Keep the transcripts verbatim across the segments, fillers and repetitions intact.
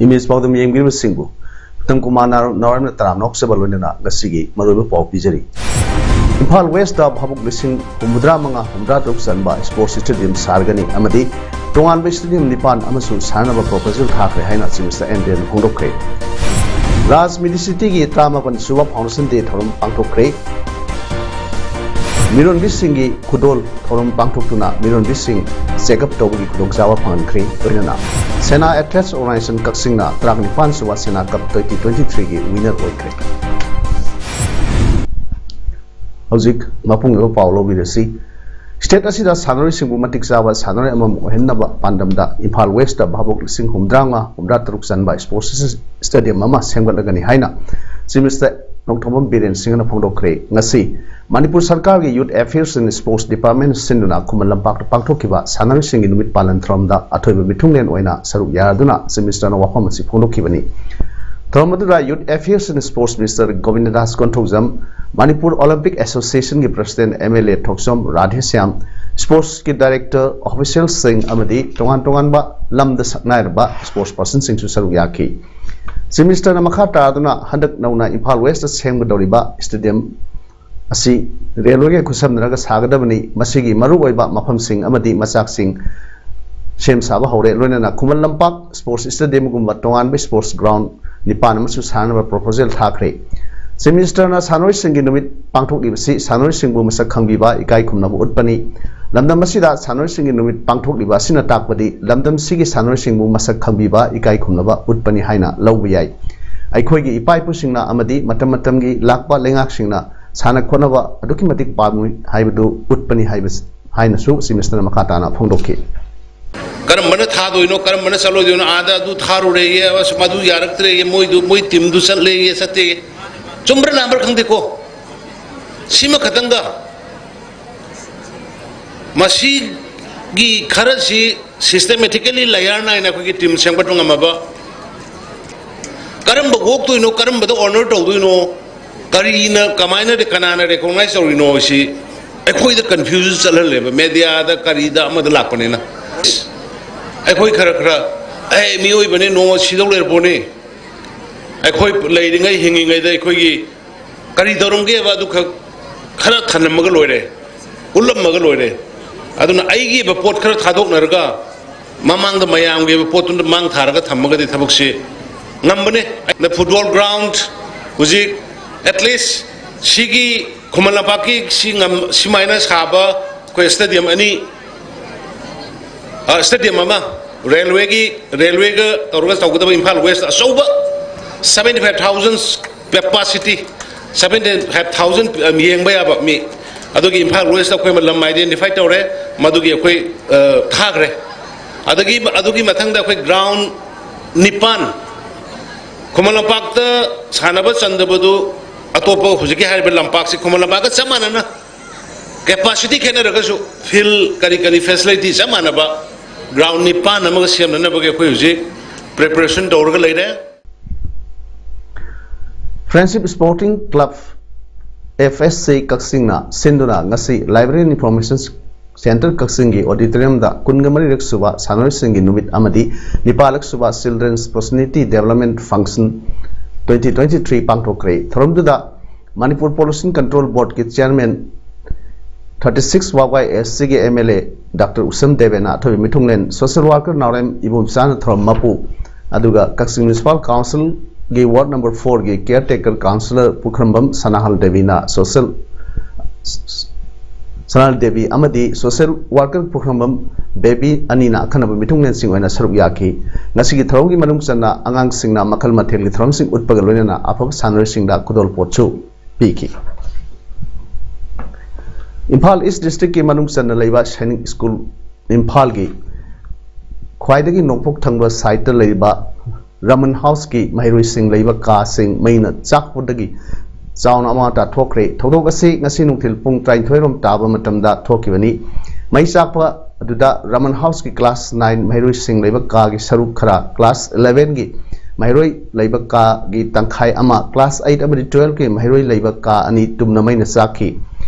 Image ꯄꯥꯎꯗꯝ ꯌꯦꯡꯕꯤꯔꯤꯕꯁꯤꯡꯕꯨ Uttam Kumar ꯅꯥꯔ-, ꯅꯥꯔꯥꯌꯟ ꯇꯔꯥꯝꯅ ꯑꯣꯛꯆꯕ ꯂꯣꯏꯅꯅ ꯉꯁꯤꯒꯤ ꯃꯔꯨꯑꯣꯏꯕ ꯄꯥꯎ ꯄꯤꯖꯔꯤ꯫ ꯏꯝꯐꯥꯜ ꯋꯦꯁꯇ ꯚꯥꯕꯣꯛ ꯂꯤꯁꯤꯡ ꯍꯨꯝꯐꯨꯇꯔꯥ ꯃꯉꯥ ꯍꯨꯝꯐꯨꯇꯔꯥ ꯇꯔꯨꯛ ꯆꯟꯕ ꯁ꯭ꯄꯣꯔꯠꯁ ꯁ꯭ꯇꯦꯗꯤꯌꯝ ꯁꯥꯔꯒꯅꯤ ꯑꯃꯗꯤ ꯇꯣꯉꯥꯟꯕ ꯁ꯭ꯇꯦꯗꯤꯌꯝ ꯅꯤꯄꯥꯟ ꯑꯃꯁꯨ ꯁꯥꯅꯅꯕ ꯄ꯭ꯔꯣꯄꯣꯖꯦꯜ ꯊꯥꯈ꯭ꯔꯦ ꯍꯥꯏꯅ ꯆꯤꯐ ꯃꯤꯅꯤꯁꯇꯔ ꯑꯦꯟ ꯕꯤꯔꯦꯟꯅ ꯐꯣꯡꯗꯣꯛꯈ꯭ꯔꯦ꯫ ꯔꯥꯖ ꯃꯦꯗꯤꯁꯤꯇꯤꯒꯤ ꯇꯔꯥꯃꯥꯄꯟ ꯁꯨꯕ ꯐꯥꯎꯟꯗꯦꯁꯟ ꯗꯦ ꯊꯧꯔꯝ ꯄꯥꯡꯊꯣꯛꯈ꯭ꯔꯦ꯫ ꯃꯤꯔꯣꯟꯕꯤꯁꯤꯡꯒꯤ ꯈꯨꯗꯣꯜ ꯊꯧꯔꯝ ꯄꯥꯡꯊꯣꯛꯇꯨꯅ ꯃꯤꯔꯣꯟꯕꯤꯁꯤꯡ ꯆꯦꯛꯑꯞ ꯇꯧꯕꯒꯤ ꯈꯨꯗꯣꯡꯆꯥꯕ ꯐꯪꯍꯟꯈ꯭ꯔꯦ꯫ ꯂꯣꯏꯅꯅ ꯁꯦꯅꯥ ꯑꯦꯊꯂꯦꯠꯁ ꯑꯣꯔꯒꯅꯥꯏꯖꯦꯁꯟ ꯀꯛꯆꯤꯡꯅ ꯇꯔꯥꯅꯤꯄꯥꯟ ꯁꯨꯕ ꯁꯦꯅꯥ ꯀꯞ ꯇ꯭ꯋꯦꯟꯇꯤ ꯇ꯭ꯋꯦꯟꯇꯤ ꯊ꯭ꯔꯤꯒꯤ ꯋꯤꯅꯔ ꯑꯣꯏꯈ꯭ꯔꯦ꯫ ꯍꯧꯖꯤꯛ ꯃꯄꯨꯡ ꯑꯣꯏꯕ ꯄꯥꯎ ꯂꯧꯕꯤꯔꯁꯤ꯫ ꯁ꯭ꯇꯦꯠ ꯑꯁꯤꯗ ꯁꯥꯟꯅꯔꯣꯏꯁꯤꯡꯕꯨ ꯃꯇꯤꯛ ꯆꯥꯕ ꯁꯥꯟꯅꯔꯣꯏ ꯑꯃꯃꯝ ꯑꯣꯏꯍꯟꯅꯕ ꯄꯥꯟꯗꯝꯗ ꯏꯝꯐꯥꯜ ꯋꯦꯁꯇ ꯚꯥꯕꯣꯛ ꯂꯤꯁꯤꯡ ꯍꯨꯝꯐꯨꯇꯔꯥ ꯃꯉꯥ ꯍꯨꯝꯐꯨꯇꯔꯥ ꯇꯔꯨꯛ ꯆꯟꯕ ꯁ꯭ꯄꯣꯔꯠꯁ ꯁ꯭ꯇꯦꯗꯤꯌꯝ ꯑꯃ ꯁꯦꯝꯒꯠꯂꯒꯅꯤ ꯍꯥꯏꯅ ꯆꯤꯐ ꯃꯤꯅꯤꯁꯇꯔ ꯅꯣꯡꯊꯣꯝꯕꯝ ꯕꯤꯔꯦꯟ ꯁꯤꯡꯍꯅ ꯐꯣꯡꯗꯣꯛꯈ꯭ꯔꯦ꯫ ꯉꯁꯤ ꯃꯅꯤꯄꯨꯔ ꯁꯔꯀꯥꯔꯒꯤ Youth Affairs and Sports Department ꯁꯤꯟꯗꯨꯅ ꯈꯨꯃꯟ ꯂꯝꯄꯥꯛꯇ ꯄꯥꯡꯊꯣꯛꯈꯤꯕ ꯁꯥꯟꯅꯔꯣꯏꯁꯤꯡꯒꯤ ꯅꯨꯃꯤꯠ ꯄꯥꯂꯟ ꯊꯧꯔꯝꯗ ꯑꯊꯣꯏꯕ ꯃꯤꯊꯨꯡꯂꯦꯟ ꯑꯣꯏꯅ ꯁꯔꯨꯛ ꯌꯥꯗꯨꯅ ꯆꯤꯐ ꯃꯤꯅꯤꯁꯇꯔꯅ ꯋꯥꯐꯝ ꯑꯁꯤ ꯐꯣꯡꯗꯣꯛꯈꯤꯕꯅꯤ꯫ ꯊꯧꯔꯝ ꯑꯗꯨꯗ Youth Affairs and Sports Minister Gobinda Das Konthoujam, Manipur Olympic ꯑꯦꯁꯣꯁꯤꯌꯦꯁꯟꯒꯤ president M L A Thokchom Radheshyam, ꯁ꯭ꯄꯣꯔꯠꯁꯀꯤ ꯗꯥꯏꯔꯦꯛꯇꯔ, ꯑꯣꯐꯤꯁꯤꯌꯦꯜꯁꯤꯡ ꯑꯃꯗꯤ ꯇꯣꯉꯥꯟ ꯇꯣꯉꯥꯟꯕ ꯂꯝꯗ ꯁꯛꯅꯥꯏꯔꯕ ꯁ꯭ꯄꯣꯔꯠꯁ ꯄꯔꯁꯟꯁꯤꯡꯁꯨ ꯁꯔꯨꯛ ꯌꯥꯈꯤ꯫ ꯆꯤꯐ ꯃꯤꯅꯤꯁꯇꯔꯅ ꯃꯈꯥ ꯇꯥꯗꯨꯅ ꯍꯟꯗꯛ ꯅꯧꯅ ꯏꯝꯐꯥꯜ ꯋꯦꯁꯇ ꯁꯦꯝꯒꯗꯧꯔꯤꯕ ꯁ꯭ꯇꯦꯗꯤꯌꯝ ꯑꯁꯤ ꯔꯦꯜꯋꯦꯒ ꯈꯨꯠꯁꯝꯅꯔꯒ ꯁꯥꯒꯗꯕꯅꯤ꯫ ꯃꯁꯤꯒꯤ ꯃꯔꯨꯑꯣꯏꯕ ꯃꯐꯝꯁꯤꯡ ꯑꯃꯗꯤ ꯃꯆꯥꯛꯁꯤꯡ ꯁꯦꯝ ꯁꯥꯕ ꯍꯧꯔꯦ꯫ ꯂꯣꯏꯅꯅ ꯈꯨꯃꯟ ꯂꯝꯄꯥꯛ ꯁ꯭ꯄꯣꯔꯠꯁ ꯁ꯭ꯇꯦꯗꯤꯌꯝꯒꯨꯝꯕ ꯇꯣꯉꯥꯟꯕ ꯁ꯭ꯄꯣꯔꯠꯁ ꯒ꯭ꯔꯥꯎꯟ ꯅꯤꯄꯥꯟ ꯑꯃꯁꯨ ꯁꯥꯅꯅꯕ ꯄ꯭ꯔꯣꯄꯣꯖꯦꯜ ꯊꯥꯈ꯭ꯔꯦ꯫ ꯆꯤꯐ ꯃꯤꯅꯤꯁꯇꯔꯅ ꯁꯥꯟꯅꯔꯣꯏꯁꯤꯡꯒꯤ ꯅꯨꯃꯤꯠ ꯄꯥꯡꯊꯣꯛꯂꯤꯕꯁꯤ ꯁꯥꯟꯅꯔꯣꯏꯁꯤꯡꯕꯨ ꯃꯁꯛ ꯈꯪꯕꯤꯕ, ꯏꯀꯥꯏ ꯈꯨꯝꯅꯕ ꯎꯠꯄꯅꯤ꯫ ꯂꯝꯗꯝ ꯑꯁꯤꯗ ꯁꯥꯟꯅꯔꯣꯏꯁꯤꯡꯒꯤ ꯅꯨꯃꯤꯠ ꯄꯥꯡꯊꯣꯛꯂꯤꯕ ꯑꯁꯤꯅ ꯇꯥꯛꯄꯗꯤ ꯂꯝꯗꯝꯁꯤꯒꯤ ꯁꯥꯟꯅꯔꯣꯏꯁꯤꯡꯕꯨ ꯃꯁꯛ ꯈꯪꯕꯤꯕ, ꯏꯀꯥꯏ ꯈꯨꯝꯅꯕ ꯎꯠꯄꯅꯤ ꯍꯥꯏꯅ ꯂꯧꯕ ꯌꯥꯏ꯫ ꯑꯩꯈꯣꯏꯒꯤ ꯏꯄꯥ ꯏꯄꯨꯁꯤꯡꯅ ꯑꯃꯗꯤ ꯃꯇꯝ ꯃꯇꯝꯒꯤ ꯂꯥꯛꯄ ꯂꯩꯉꯥꯛꯁꯤꯡꯅ ꯁꯥꯟꯅ ꯈꯣꯠꯅꯕ ꯑꯗꯨꯛꯀꯤ ꯃꯇꯤꯛ ꯄꯥꯝꯃꯤ ꯍꯥꯏꯕꯗꯨ ꯎꯠꯄꯅꯤ ꯍꯥꯏꯕꯁꯤ ꯍꯥꯏꯅꯁꯨ ꯆꯤꯐ ꯃꯤꯅꯤꯁꯇꯔꯅ ꯃꯈꯥ ꯇꯥꯅ ꯐꯣꯡꯗꯣꯛꯈꯤ꯫ ꯀꯔꯝꯕꯅ ꯊꯥꯗꯣꯏꯅꯣ, ꯀꯔꯝꯕꯅ ꯆꯠꯂꯣꯏꯗꯣꯏꯅꯣ? ꯑꯥꯗ ꯑꯗꯨ ꯊꯥꯔꯨꯔꯦꯌꯦ, ꯑꯁ, ꯃꯗꯨ ꯌꯥꯔꯛꯇ꯭ꯔꯦꯌꯦ, ꯃꯣꯏꯗꯨ, ꯃꯣꯏ ꯇꯤꯝꯗꯨ ꯆꯠꯂꯦꯌꯦ, ꯆꯠꯇꯦꯌꯦ꯫ ꯆꯨꯝꯕ꯭ꯔꯥ ꯂꯥꯟꯕ꯭ꯔꯥ ꯈꯪꯗꯦꯀꯣ꯫ ꯁꯤꯃ ꯈꯛꯇꯪꯒ ꯃꯁꯤꯒꯤ ꯈꯔꯁꯤ systematically, ꯂꯌꯔ ꯅꯥꯏꯅ ꯑꯩꯈꯣꯏꯒꯤ ꯇꯤꯝ ꯁꯦꯝꯒꯠꯄ ꯉꯝꯃꯕ, ꯀꯔꯝꯕ ꯑꯣꯛꯇꯣꯏꯅꯣ, ꯀꯔꯝꯕꯗ ꯑꯣꯅꯔ ꯇꯧꯗꯣꯏꯅꯣ, ꯀꯔꯤꯅ, ꯀꯃꯥꯏꯅ, ꯀꯅꯥꯅ ꯔꯤꯀꯣꯛꯅꯥꯏꯖ ꯇꯧꯔꯤꯅꯣ, ꯁꯤ ꯑꯩꯈꯣꯏꯗ ꯀꯟꯐ꯭ꯌꯨꯖꯟ ꯆꯠꯍꯜꯂꯦꯕ, ꯃꯦꯗꯤꯌꯥꯗ, ꯀꯔꯤꯗ, ꯑꯃꯗ ꯂꯥꯛꯄꯅꯤꯅ꯫ ꯑꯩꯈꯣꯏ ꯈꯔ ꯈꯔ, ꯑꯦ, ꯃꯤꯑꯣꯏꯕꯅꯤ, ꯅꯣꯡꯃ ꯁꯤꯗꯧ ꯂꯩꯔꯄꯣꯠꯅꯤ꯫ ꯑꯩꯈꯣꯏ ꯂꯩꯔꯤꯉꯩ, ꯍꯤꯡꯉꯤꯉꯩꯗ ꯑꯩꯈꯣꯏꯒꯤ ꯀꯔꯤ ꯇꯧꯔꯝꯒꯦꯕ, ꯑꯗꯨꯈꯛ ꯈꯔ ꯊꯅꯝꯃꯒ ꯂꯣꯏꯔꯦ, ꯎꯠꯂꯝꯃꯒ ꯂꯣꯏꯔꯦ꯫ ꯑꯗꯨꯅ ꯑꯩꯒꯤ ꯑꯣꯏꯕ ꯄꯣꯠ ꯈꯔ ꯊꯥꯗꯣꯛꯅꯔꯒ, ꯃꯃꯥꯡꯗ ꯃꯌꯥꯝꯒꯤ ꯑꯣꯏꯕ ꯄꯣꯠꯇꯨꯗ ꯃꯥꯡ ꯊꯥꯔꯒ ꯊꯝꯃꯒꯗꯤ ꯊꯕꯛꯁꯤ ꯉꯝꯕꯅꯦ꯫ The football ground ꯍꯧꯖꯤꯛ, at least, ꯁꯤꯒꯤ ꯈꯨꯃꯟ ꯂꯝꯄꯥꯛꯀꯤ ꯁꯤ ꯉꯝ-, ꯁꯨꯃꯥꯏꯅ ꯁꯥꯕ ꯑꯩꯈꯣꯏ ꯁ꯭ꯇꯦꯗꯤꯌꯝ ꯑꯅꯤ, ꯑ, ꯁ꯭ꯇꯦꯗꯤꯌꯝ ꯑꯃ, ꯔꯦꯜꯋꯦꯒꯤ, ꯔꯦꯜꯋꯦꯒ ꯇꯧꯔꯒ ꯇꯧꯒꯗꯕ ꯏꯝꯐꯥꯜ ꯋꯦꯁ ꯑꯆꯧꯕ, seventy five thousand capacity, seventy five thousand ꯌꯦꯡꯕ ꯌꯥꯕ ꯃꯤ, ꯑꯗꯨꯒꯤ ꯏꯝꯐꯥꯜ ꯋꯦꯁꯇ ꯑꯩꯈꯣꯏ ꯂꯝ identify ꯇꯧꯔꯦ, ꯃꯗꯨꯒꯤ ꯑꯩꯈꯣꯏ, ꯑ, ꯊꯥꯈ꯭ꯔꯦ꯫ ꯑꯗꯒꯤ, ꯑꯗꯨꯒꯤ ꯃꯊꯪꯗ ꯑꯩꯈꯣꯏ ground ꯅꯤꯄꯥꯟ, ꯈꯨꯃꯟ ꯂꯝꯄꯥꯛꯇ ꯁꯥꯟꯅꯕ ꯆꯟꯗꯕꯗꯨ, ꯑꯇꯣꯞꯄ ꯍꯧꯖꯤꯛꯀꯤ ꯍꯥꯏꯔꯤꯕ ꯂꯝꯄꯥꯛꯁꯤ ꯈꯨꯃꯟ ꯂꯝꯄꯥꯛꯀ ꯆꯞ ꯃꯥꯟꯅꯅ, capacity ꯈꯦꯠꯅꯔꯒꯁꯨ, field ꯀꯔꯤ ꯀꯔꯤ facility ꯆꯞ ꯃꯥꯟꯅꯕ ground ꯅꯤꯄꯥꯟ ꯑꯃꯒ ꯁꯦꯝꯅꯅꯕꯒꯤ ꯑꯩꯈꯣꯏ ꯍꯧꯖꯤꯛ preparation ꯇꯧꯔꯒ ꯂꯩꯔꯦ꯫ Friendship Sporting Club, F S C, ꯀꯛꯆꯤꯡꯅ ꯁꯤꯟꯗꯨꯅ ꯉꯁꯤ Library and Information Centre ꯀꯛꯆꯤꯡꯒꯤ auditoriumꯗ ꯀꯨꯟꯒ ꯃꯔꯤꯔꯛ ꯁꯨꯕ ꯁꯥꯟꯅꯔꯣꯏꯁꯤꯡꯒꯤ ꯅꯨꯃꯤꯠ ꯑꯃꯗꯤ ꯅꯤꯄꯥꯜꯂꯛ ꯁꯨꯕ Children's Personality Development Function twenty twenty three ꯄꯥꯡꯊꯣꯛꯈ꯭ꯔꯦ꯫ ꯊꯧꯔꯝꯗꯨꯗ Manipur Pollution Control Boardꯀꯤ chairman, thirty six ꯋꯥꯕꯥꯏ S Cꯒꯤ M L A Doctor ꯎꯁꯝ ꯗꯦꯕꯦꯅ ꯑꯊꯣꯏꯕ ꯃꯤꯊꯨꯡꯂꯦꯟ, social worker ꯅꯥꯎꯔꯦꯝ ꯏꯕꯣꯝꯆꯥꯅ ꯊꯧꯔꯝ ꯃꯄꯨ, ꯑꯗꯨꯒ ꯀꯛꯆꯤꯡ Municipal Councilꯒꯤ ward number fourꯒꯤ caretaker councillor ꯄꯨꯈ꯭ꯔꯝꯕꯝ ꯁꯅꯥꯍꯜ ꯗꯦꯕꯤꯅ social, ꯁꯅꯥꯍꯜ ꯗꯦꯕꯤ ꯑꯃꯗꯤ social worker ꯄꯨꯈ꯭ꯔꯝꯕꯝ ꯕꯦꯕꯤ ꯑꯅꯤꯅ ꯑꯈꯟꯅꯕ ꯃꯤꯊꯨꯡꯂꯦꯟꯁꯤꯡ ꯑꯣꯏꯅ ꯁꯔꯨꯛ ꯌꯥꯈꯤ꯫ ꯉꯁꯤꯒꯤ ꯊꯧꯔꯝꯒꯤ ꯃꯅꯨꯡ ꯆꯟꯅ ꯑꯉꯥꯡꯁꯤꯡꯅ ꯃꯈꯜ ꯃꯊꯦꯜꯒꯤ ꯊꯧꯔꯝꯁꯤꯡ ꯎꯠꯄꯒ ꯂꯣꯏꯅꯅ ꯑꯐꯕ ꯁꯥꯟꯅꯔꯣꯏꯁꯤꯡꯗ ꯈꯨꯗꯣꯜꯄꯣꯠꯁꯨ ꯄꯤꯈꯤ꯫ ꯏꯝꯐꯥꯜ ꯏꯁ ꯗꯤꯁꯇ꯭ꯔꯤꯛꯀꯤ ꯃꯅꯨꯡ ꯆꯟꯅ ꯂꯩꯕ ꯁꯥꯏꯅꯤꯛ ꯁ꯭ꯀꯨꯜ ꯏꯝꯐꯥꯜꯒꯤ ꯈ꯭ꯋꯥꯏꯗꯒꯤ ꯅꯣꯡꯄꯣꯛ ꯊꯪꯕ ꯁꯥꯏꯠꯇ ꯂꯩꯕ ꯔꯃꯟ ꯍꯥꯎꯁꯀꯤ ꯃꯍꯩꯔꯣꯏꯁꯤꯡ ꯂꯩꯕ ꯀꯥꯁꯤꯡ ꯃꯩꯅ ꯆꯥꯛꯄꯗꯒꯤ ꯆꯥꯎꯅ ꯑꯃꯥꯡ ꯑꯇꯥ ꯊꯣꯛꯈ꯭ꯔꯦ꯫ ꯊꯧꯗꯣꯛ ꯑꯁꯤ ꯉꯁꯤ ꯅꯨꯡꯊꯤꯜ ꯄꯨꯡ ꯇꯔꯥꯅꯤꯊꯣꯏ ꯔꯣꯝ ꯇꯥꯕ ꯃꯇꯝꯗ ꯊꯣꯛꯈꯤꯕꯅꯤ꯫ ꯃꯩ ꯆꯥꯛꯄ ꯑꯗꯨꯗ ꯔꯃꯟ ꯍꯥꯎꯁꯀꯤ ꯀ꯭ꯂꯥꯁ ꯅꯥꯏꯟ ꯃꯍꯩꯔꯣꯏꯁꯤꯡ ꯂꯩꯕ ꯀꯥꯒꯤ ꯁꯔꯨꯛ ꯈꯔ, ꯀ꯭ꯂꯥꯁ ꯏꯂꯦꯚꯦꯟꯒꯤ ꯃꯍꯩꯔꯣꯏ ꯂꯩꯕ ꯀꯥꯒꯤ ꯇꯪꯈꯥꯏ ꯑꯃ, ꯀ꯭ꯂꯥꯁ ꯑꯩꯠ ꯑꯃꯗꯤ ꯇꯨꯋꯦꯜꯐꯀꯤ ꯃꯍꯩꯔꯣꯏ ꯂꯩꯕ ꯀꯥ ꯑꯅꯤ ꯇꯨꯝꯅ ꯃꯩꯅ ꯆꯥꯛꯈꯤ꯫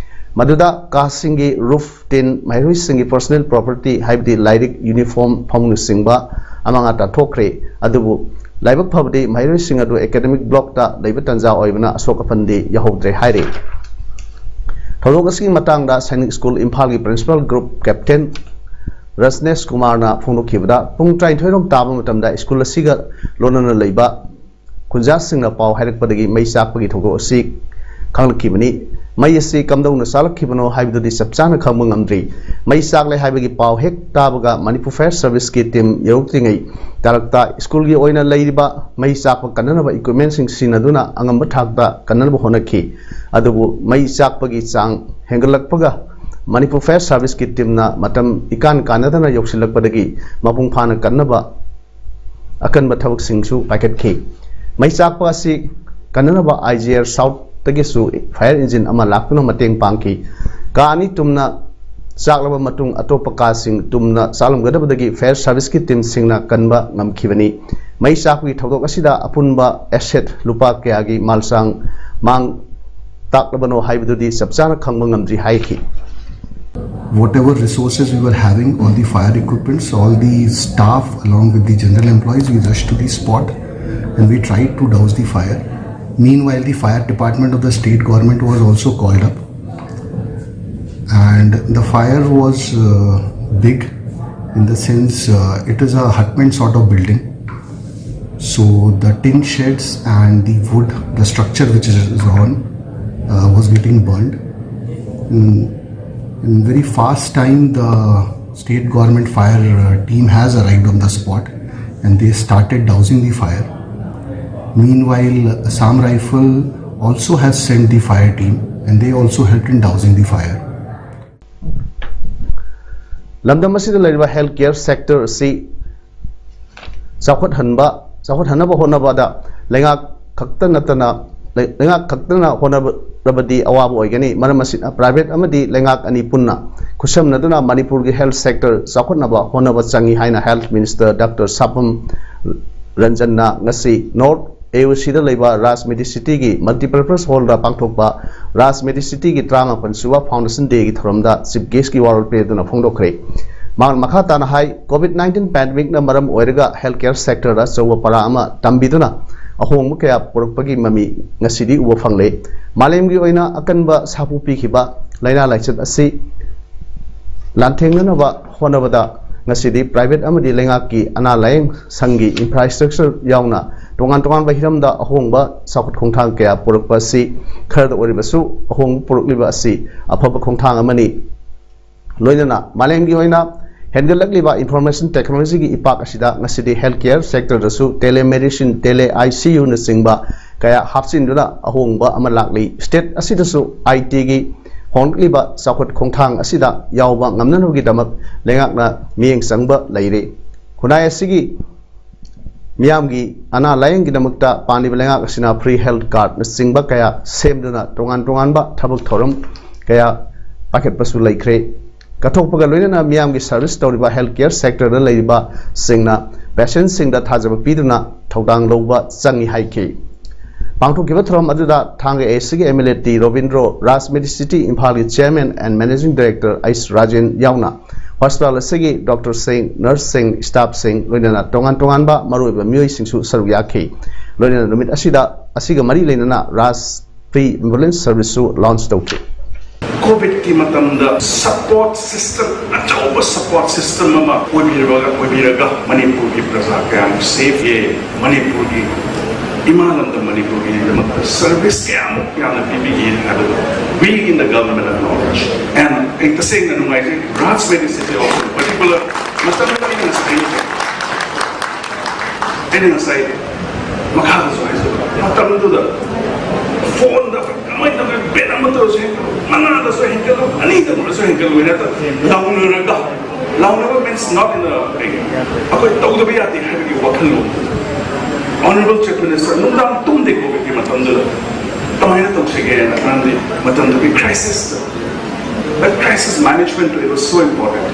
ꯃꯗꯨꯗ ꯀꯥꯁꯤꯡꯒꯤ ꯔꯨꯐ ꯇꯤꯟ, ꯃꯍꯩꯔꯣꯏꯁꯤꯡꯒꯤ ꯄꯔꯁꯣꯅꯦꯜ ꯄ꯭ꯔꯣꯄꯔꯇꯤ ꯍꯥꯏꯕꯗꯤ ꯂꯥꯏꯔꯤꯛ, ꯌꯨꯅꯤꯐꯣꯔꯝ, ꯐꯃꯨꯡꯅꯆꯤꯡꯕ ꯑꯃꯥꯡ ꯑꯇꯥ ꯊꯣꯛꯈ꯭ꯔꯦ꯫ ꯑꯗꯨꯕꯨ ꯂꯥꯏꯕꯛ ꯐꯕꯗꯤ ꯃꯍꯩꯔꯣꯏꯁꯤꯡ ꯑꯗꯨ ꯑꯦꯀꯥꯗꯦꯃꯤꯛ ꯕ꯭ꯂꯣꯛꯇ ꯂꯩꯕ ꯇꯥꯟꯖꯥ ꯑꯣꯏꯕꯅ ꯑꯁꯣꯛ ꯑꯄꯟꯗꯤ ꯌꯥꯎꯍꯧꯗ꯭ꯔꯦ ꯍꯥꯏꯔꯤ꯫ ꯊꯧꯗꯣꯛ ꯑꯁꯤꯒꯤ ꯃꯇꯥꯡꯗ ꯁꯥꯏꯅꯤꯛ ꯁ꯭ꯀꯨꯜ ꯏꯝꯐꯥꯜꯒꯤ ꯄ꯭ꯔꯤꯟꯁꯤꯄꯥꯜ ꯒ꯭ꯔꯨꯞ ꯀꯦꯞꯇꯦꯟ ꯔꯖꯅꯦꯁ ꯀꯨꯃꯥꯔꯅ ꯐꯣꯡꯗꯣꯛꯈꯤꯕꯗ, ꯄꯨꯡ ꯇꯔꯥꯅꯤꯊꯣꯏ ꯔꯣꯝ ꯇꯥꯕ ꯃꯇꯝꯗ ꯁ꯭ꯀꯨꯜ ꯑꯁꯤꯒ ꯂꯣꯏꯅꯅ ꯂꯩꯕ ꯈꯨꯟꯖꯥꯁꯤꯡꯅ ꯄꯥꯎ ꯍꯥꯏꯔꯛꯄꯗꯒꯤ ꯃꯩ ꯆꯥꯛꯄꯒꯤ ꯊꯧꯗꯣꯛ ꯑꯁꯤ ꯈꯪꯂꯛꯈꯤꯕꯅꯤ꯫ ꯃꯩ ꯑꯁꯤ ꯀꯝꯗꯧꯅ ꯆꯥꯛꯂꯛꯈꯤꯕꯅꯣ ꯍꯥꯏꯕꯗꯨꯗꯤ ꯆꯞ ꯆꯥꯅ ꯈꯪꯕ ꯉꯝꯗ꯭ꯔꯤ꯫ ꯃꯩ ꯆꯥꯛꯂꯦ ꯍꯥꯏꯕꯒꯤ ꯄꯥꯎ ꯍꯦꯛ ꯇꯥꯕꯒ ꯃꯅꯤꯄꯨꯔ ꯐꯥꯌꯔ ꯁꯔꯚꯤꯁꯀꯤ ꯇꯤꯝ ꯌꯧꯔꯛꯇ꯭ꯔꯤꯉꯩ ꯇꯥꯔꯛꯇ ꯁ꯭ꯀꯨꯜꯒꯤ ꯑꯣꯏꯅ ꯂꯩꯔꯤꯕ ꯃꯩ ꯆꯥꯛꯄ ꯀꯟꯅꯅꯕ ꯏꯀ꯭ꯋꯤꯞꯃꯦꯟꯁꯤꯡ ꯁꯤꯖꯤꯟꯅꯗꯨꯅ ꯑꯉꯝꯕ ꯊꯥꯛꯇ ꯀꯟꯅꯅꯕ ꯍꯣꯠꯅꯈꯤ꯫ ꯑꯗꯨꯕꯨ ꯃꯩ ꯆꯥꯛꯄꯒꯤ ꯆꯥꯡ ꯍꯦꯟꯒꯠꯂꯛꯄꯒ ꯃꯅꯤꯄꯨꯔ ꯐꯥꯌꯔ ꯁꯔꯚꯤꯁꯀꯤ ꯇꯤꯝꯅ ꯃꯇꯝ ꯏꯀꯥꯟ ꯀꯥꯟꯅꯗꯅ ꯌꯧꯁꯤꯜꯂꯛꯄꯗꯒꯤ ꯃꯄꯨꯡ ꯐꯥꯅ ꯀꯟꯅꯕ ꯑꯀꯟꯕ ꯊꯕꯛꯁꯤꯡꯁꯨ ꯄꯥꯏꯈꯠꯈꯤ꯫ ꯃꯩ ꯆꯥꯛꯄ ꯑꯁꯤ ꯀꯟꯅꯅꯕ ꯑꯥꯏ ꯖꯤ ꯑꯥꯔ ꯁꯥꯎꯠꯇꯒꯤꯁꯨ ꯐꯥꯌꯔ ꯏꯟꯖꯤꯟ ꯑꯃ ꯂꯥꯛꯇꯨꯅ ꯃꯇꯦꯡ ꯄꯥꯡꯈꯤ꯫ ꯀꯥ ꯑꯅꯤ ꯇꯨꯝꯅ ꯆꯥꯛꯂꯕ ꯃꯇꯨꯡ ꯑꯇꯣꯞꯄ ꯀꯥꯁꯤꯡ ꯇꯨꯝꯅ ꯆꯥꯛꯂꯝꯒꯗꯕꯗꯒꯤ ꯐꯥꯌꯔ ꯁꯔꯚꯤꯁꯀꯤ ꯇꯤꯝꯁꯤꯡꯅ ꯀꯟꯕ ꯉꯝꯈꯤꯕꯅꯤ꯫ ꯃꯩ ꯆꯥꯛꯄꯒꯤ ꯊꯧꯗꯣꯛ ꯑꯁꯤꯗ ꯑꯄꯨꯟꯕ ꯑꯦꯁꯦꯠ ꯂꯨꯄꯥ ꯀꯌꯥꯒꯤ ꯃꯥꯜꯆꯥꯡ ꯃꯥꯡ ꯇꯥꯛꯂꯕꯅꯣ ꯍꯥꯏꯕꯗꯨꯗꯤ ꯆꯞ ꯆꯥꯅ ꯈꯪꯕ ꯉꯝꯗ꯭ꯔꯤ ꯍꯥꯏꯈꯤ꯫ Whatever resources we were having, all the fire equipments, all the staff along with the general employees, we rushed to the spot and we tried to douse the fire. Meanwhile, the fire department of the state government was also called up, and the fire was uh, big in the sense uh, it is a hutment sort of building. So the tin sheds and the wood, the structure which is on, uh, was getting burned. In, in very fast time, the state government fire uh, team has arrived on the spot and they started dousing the fire. Meanwhile, Assam Rifle also has sent the fire team and they also helped in dousing the fire. ꯂꯝꯗꯝ ꯑꯁꯤꯗ ꯂꯩꯔꯤꯕ health care sector ꯑꯁꯤ ꯆꯥꯎꯈꯠꯍꯟꯕ ꯆꯥꯎꯈꯠꯍꯟꯅꯕ ꯍꯣꯠꯅꯕꯗ ꯂꯩꯉꯥꯛ ꯈꯛꯇ ꯅꯠꯇꯅ ꯂꯩ- ꯂꯩꯉꯥꯛ ꯈꯛꯇꯅ ꯍꯣꯠꯅꯔꯕꯗꯤ ꯑꯋꯥꯕ ꯑꯣꯏꯒꯅꯤ꯫ ꯃꯔꯝ ꯑꯁꯤꯅ private ꯑꯃꯗꯤ ꯂꯩꯉꯥꯛ ꯑꯅꯤ ꯄꯨꯟꯅ ꯈꯨꯠꯁꯝꯅꯗꯨꯅ ꯃꯅꯤꯄꯨꯔꯒꯤ health sector ꯆꯥꯎꯈꯠꯅꯕ ꯍꯣꯠꯅꯕ ꯆꯪꯏ ꯍꯥꯏꯅ health minister Doctor ꯁꯥꯄꯝ ꯔꯟꯖꯟꯅ ꯉꯁꯤ North A O Cꯗ ꯂꯩꯕ Raj Medicityꯒꯤ multipurpose hallꯗ ꯄꯥꯡꯊꯣꯛꯄ Raj Medicityꯒꯤ ꯇꯔꯥꯃꯥꯄꯟ ꯁꯨꯕ foundation dayꯒꯤ ꯊꯧꯔꯝꯗ chief guestꯀꯤ ꯋꯥꯔꯣꯜ ꯄꯤꯗꯨꯅ ꯐꯣꯡꯗꯣꯛꯈ꯭ꯔꯦ꯫ ꯃꯍꯥꯛꯅ ꯃꯈꯥ ꯇꯥꯅ ꯍꯥꯏ, COVID nineteen pandemicꯅ ꯃꯔꯝ ꯑꯣꯏꯔꯒ health care sectorꯗ ꯑꯆꯧꯕ ꯄꯔꯥ ꯑꯃ ꯇꯝꯕꯤꯗꯨꯅ ꯑꯍꯣꯡꯕ ꯀꯌꯥ ꯄꯨꯔꯛꯄꯒꯤ ꯃꯃꯤ ꯉꯁꯤꯗꯤ ꯎꯕ ꯐꯪꯂꯦ꯫ ꯃꯥꯂꯦꯝꯒꯤ ꯑꯣꯏꯅ ꯑꯀꯟꯕ ꯁꯥꯐꯨ ꯄꯤꯈꯤꯕ ꯂꯥꯏꯅꯥ ꯂꯥꯏꯆꯠ ꯑꯁꯤ ꯂꯥꯟꯊꯦꯡꯅꯅꯕ ꯍꯣꯠꯅꯕꯗ ꯉꯁꯤꯗꯤ private ꯑꯃꯗꯤ ꯂꯩꯉꯥꯛꯀꯤ ꯑꯅꯥ ꯂꯥꯌꯦꯡ ꯁꯪꯒꯤ infrastructure ꯌꯥꯎꯅ ꯇꯣꯉꯥꯟ ꯇꯣꯉꯥꯟꯕ ꯍꯤꯔꯝꯗ ꯑꯍꯣꯡꯕ ꯆꯥꯎꯈꯠ ꯈꯣꯡꯊꯥꯡ ꯀꯌꯥ ꯄꯨꯔꯛꯄ ꯑꯁꯤ ꯈꯔꯗ ꯑꯣꯏꯔꯕꯁꯨ ꯑꯍꯣꯡꯕ ꯄꯨꯔꯛꯂꯤꯕ ꯑꯁꯤ ꯑꯐꯕ ꯈꯣꯡꯊꯥꯡ ꯑꯃꯅꯤ꯫ ꯂꯣꯏꯅꯅ ꯃꯥꯂꯦꯝꯒꯤ ꯑꯣꯏꯅ ꯍꯦꯟꯒꯠꯂꯛꯂꯤꯕ information technologyꯒꯤ ꯏꯄꯥꯛ ꯑꯁꯤꯗ ꯉꯁꯤꯗꯤ health care sectorꯗꯁꯨ telemedicine, tele ICUꯅꯆꯤꯡꯕ ꯀꯌꯥ ꯍꯥꯞꯆꯤꯟꯗꯨꯅ ꯑꯍꯣꯡꯕ ꯑꯃ ꯂꯥꯛꯂꯤ꯫ State ꯑꯁꯤꯗꯁꯨ ITꯒꯤ ꯍꯣꯡꯂꯛꯂꯤꯕ ꯆꯥꯎꯈꯠ ꯈꯣꯡꯊꯥꯡ ꯑꯁꯤꯗ ꯌꯥꯎꯕ ꯉꯝꯅꯅꯕꯒꯤꯗꯃꯛ ꯂꯩꯉꯥꯛꯅ ꯃꯤꯠꯌꯦꯡ ꯆꯪꯕ ꯂꯩꯔꯤ꯫ ꯈꯨꯟꯅꯥꯏ ꯑꯁꯤꯒꯤ ꯃꯤꯌꯥꯝꯒꯤ ꯑꯅꯥ ꯂꯥꯌꯦꯡꯒꯤꯗꯃꯛꯇ ꯄꯥꯟꯂꯤꯕ ꯂꯩꯉꯥꯛ ꯑꯁꯤꯅ free health cardꯅꯆꯤꯡꯕ ꯀꯌꯥ ꯁꯦꯝꯗꯨꯅ ꯇꯣꯉꯥꯟ ꯇꯣꯉꯥꯟꯕ ꯊꯕꯛ ꯊꯧꯔꯝ ꯀꯌꯥ ꯄꯥꯏꯈꯠꯄꯁꯨ ꯂꯩꯈ꯭ꯔꯦ꯫ ꯀꯠꯊꯣꯛꯄꯒ ꯂꯣꯏꯅꯅ ꯃꯤꯌꯥꯝꯒꯤ service ꯇꯧꯔꯤꯕ health care sectorꯗ ꯂꯩꯔꯤꯕꯁꯤꯡꯅ patientꯁꯤꯡꯗ ꯊꯥꯖꯕ ꯄꯤꯗꯨꯅ ꯊꯧꯗꯥꯡ ꯂꯧꯕ ꯆꯪꯏ ꯍꯥꯏꯈꯤ꯫ ꯄꯥꯡꯊꯣꯛꯈꯤꯕ ꯊꯧꯔꯝ ꯑꯗꯨꯗ ꯊꯥꯡꯒ ACꯒꯤ MLA T Robindro, Raj Medicity ꯏꯝꯐꯥꯜꯒꯤ chairman and managing director ꯑꯩꯁ ꯔꯥꯖꯦꯟ ꯌꯥꯎꯅ hospital ꯑꯁꯤꯒꯤ doctorꯁꯤꯡ, nurseꯁꯤꯡ, staffꯁꯤꯡ, ꯂꯣꯏꯅꯅ ꯇꯣꯉꯥꯟ ꯇꯣꯉꯥꯟꯕ ꯃꯔꯨꯑꯣꯏꯕ ꯃꯤꯑꯣꯏꯁꯤꯡꯁꯨ ꯁꯔꯨꯛ ꯌꯥꯈꯤ꯫ ꯂꯣꯏꯅꯅ ꯅꯨꯃꯤꯠ ꯑꯁꯤꯗ, ꯑꯁꯤꯒ ꯃꯔꯤ ꯂꯩꯅꯅ Raj Free Ambulance Serviceꯁꯨ launch ꯇꯧꯈꯤ꯫ ꯀꯣꯚꯤꯗꯀꯤ ꯃꯇꯝꯗ support system, ꯑꯆꯧꯕ support system ꯑꯃ ꯑꯣꯏꯕꯤꯔꯒ ꯑꯣꯏꯕꯤꯔꯒ ꯃꯅꯤꯄꯨꯔꯒꯤ ꯄ꯭ꯔꯖꯥ ꯀꯌꯥꯃꯨꯛ safe ꯑꯣꯏ, ꯃꯅꯤꯄꯨꯔꯒꯤ ꯏꯃꯥ ꯂꯝꯗꯝ ꯃꯅꯤꯄꯨꯔꯒꯤꯗꯃꯛꯇ service ꯀꯌꯥꯃꯨꯛ ꯌꯥꯝꯅ ꯄꯤꯕꯤꯒꯦ ꯍꯥꯏꯕꯗꯣ, we in the government acknowledge. And ꯑꯩ ꯇꯁꯦꯡꯅ ꯅꯨꯡꯉꯥꯏꯖꯩ, Raj Medicity also particular ꯃꯇꯝꯗ ꯑꯩꯅ ꯉꯁꯥꯏ ꯑꯩꯅ ꯉꯁꯥꯏ ꯃꯈꯥꯗꯁꯨ ꯍꯥꯏꯖꯕ ꯃꯇꯝꯗꯨꯗ phoneꯗ ꯑꯩꯈꯣꯏ ꯀꯃꯥꯏꯅ ꯇꯧꯒꯦ, bed ꯑꯃꯠꯇ ꯑꯣꯏꯔꯁꯨ ꯍꯦꯟꯒꯠꯂꯨ, ꯃꯉꯥꯗꯁꯨ ꯍꯦꯟꯒꯠꯂꯨ, ꯑꯅꯤꯗ ꯑꯣꯏꯔꯁꯨ ꯍꯦꯟꯒꯠꯂꯨ ꯍꯥꯏꯅ ꯂꯥꯎꯅꯔꯒ ꯂꯥꯎꯅꯕ means not in a, ꯑꯩꯈꯣꯏ ꯇꯧꯗꯕ ꯌꯥꯗꯦ ꯍꯥꯏꯕꯒꯤ ꯋꯥꯈꯜꯂꯣꯟ꯫ Honourable Chief Minister ꯅꯨꯡꯗꯥꯡ ꯇꯨꯝꯗꯦ ꯀꯣꯚꯤꯗꯀꯤ ꯃꯇꯝꯗꯨꯗ ꯀꯃꯥꯏꯅ ꯇꯧꯁꯤꯒꯦꯅ ꯉꯥꯡꯂꯤ꯫ ꯃꯇꯝꯗꯨꯒꯤ crisis, that crisis management, it was so important.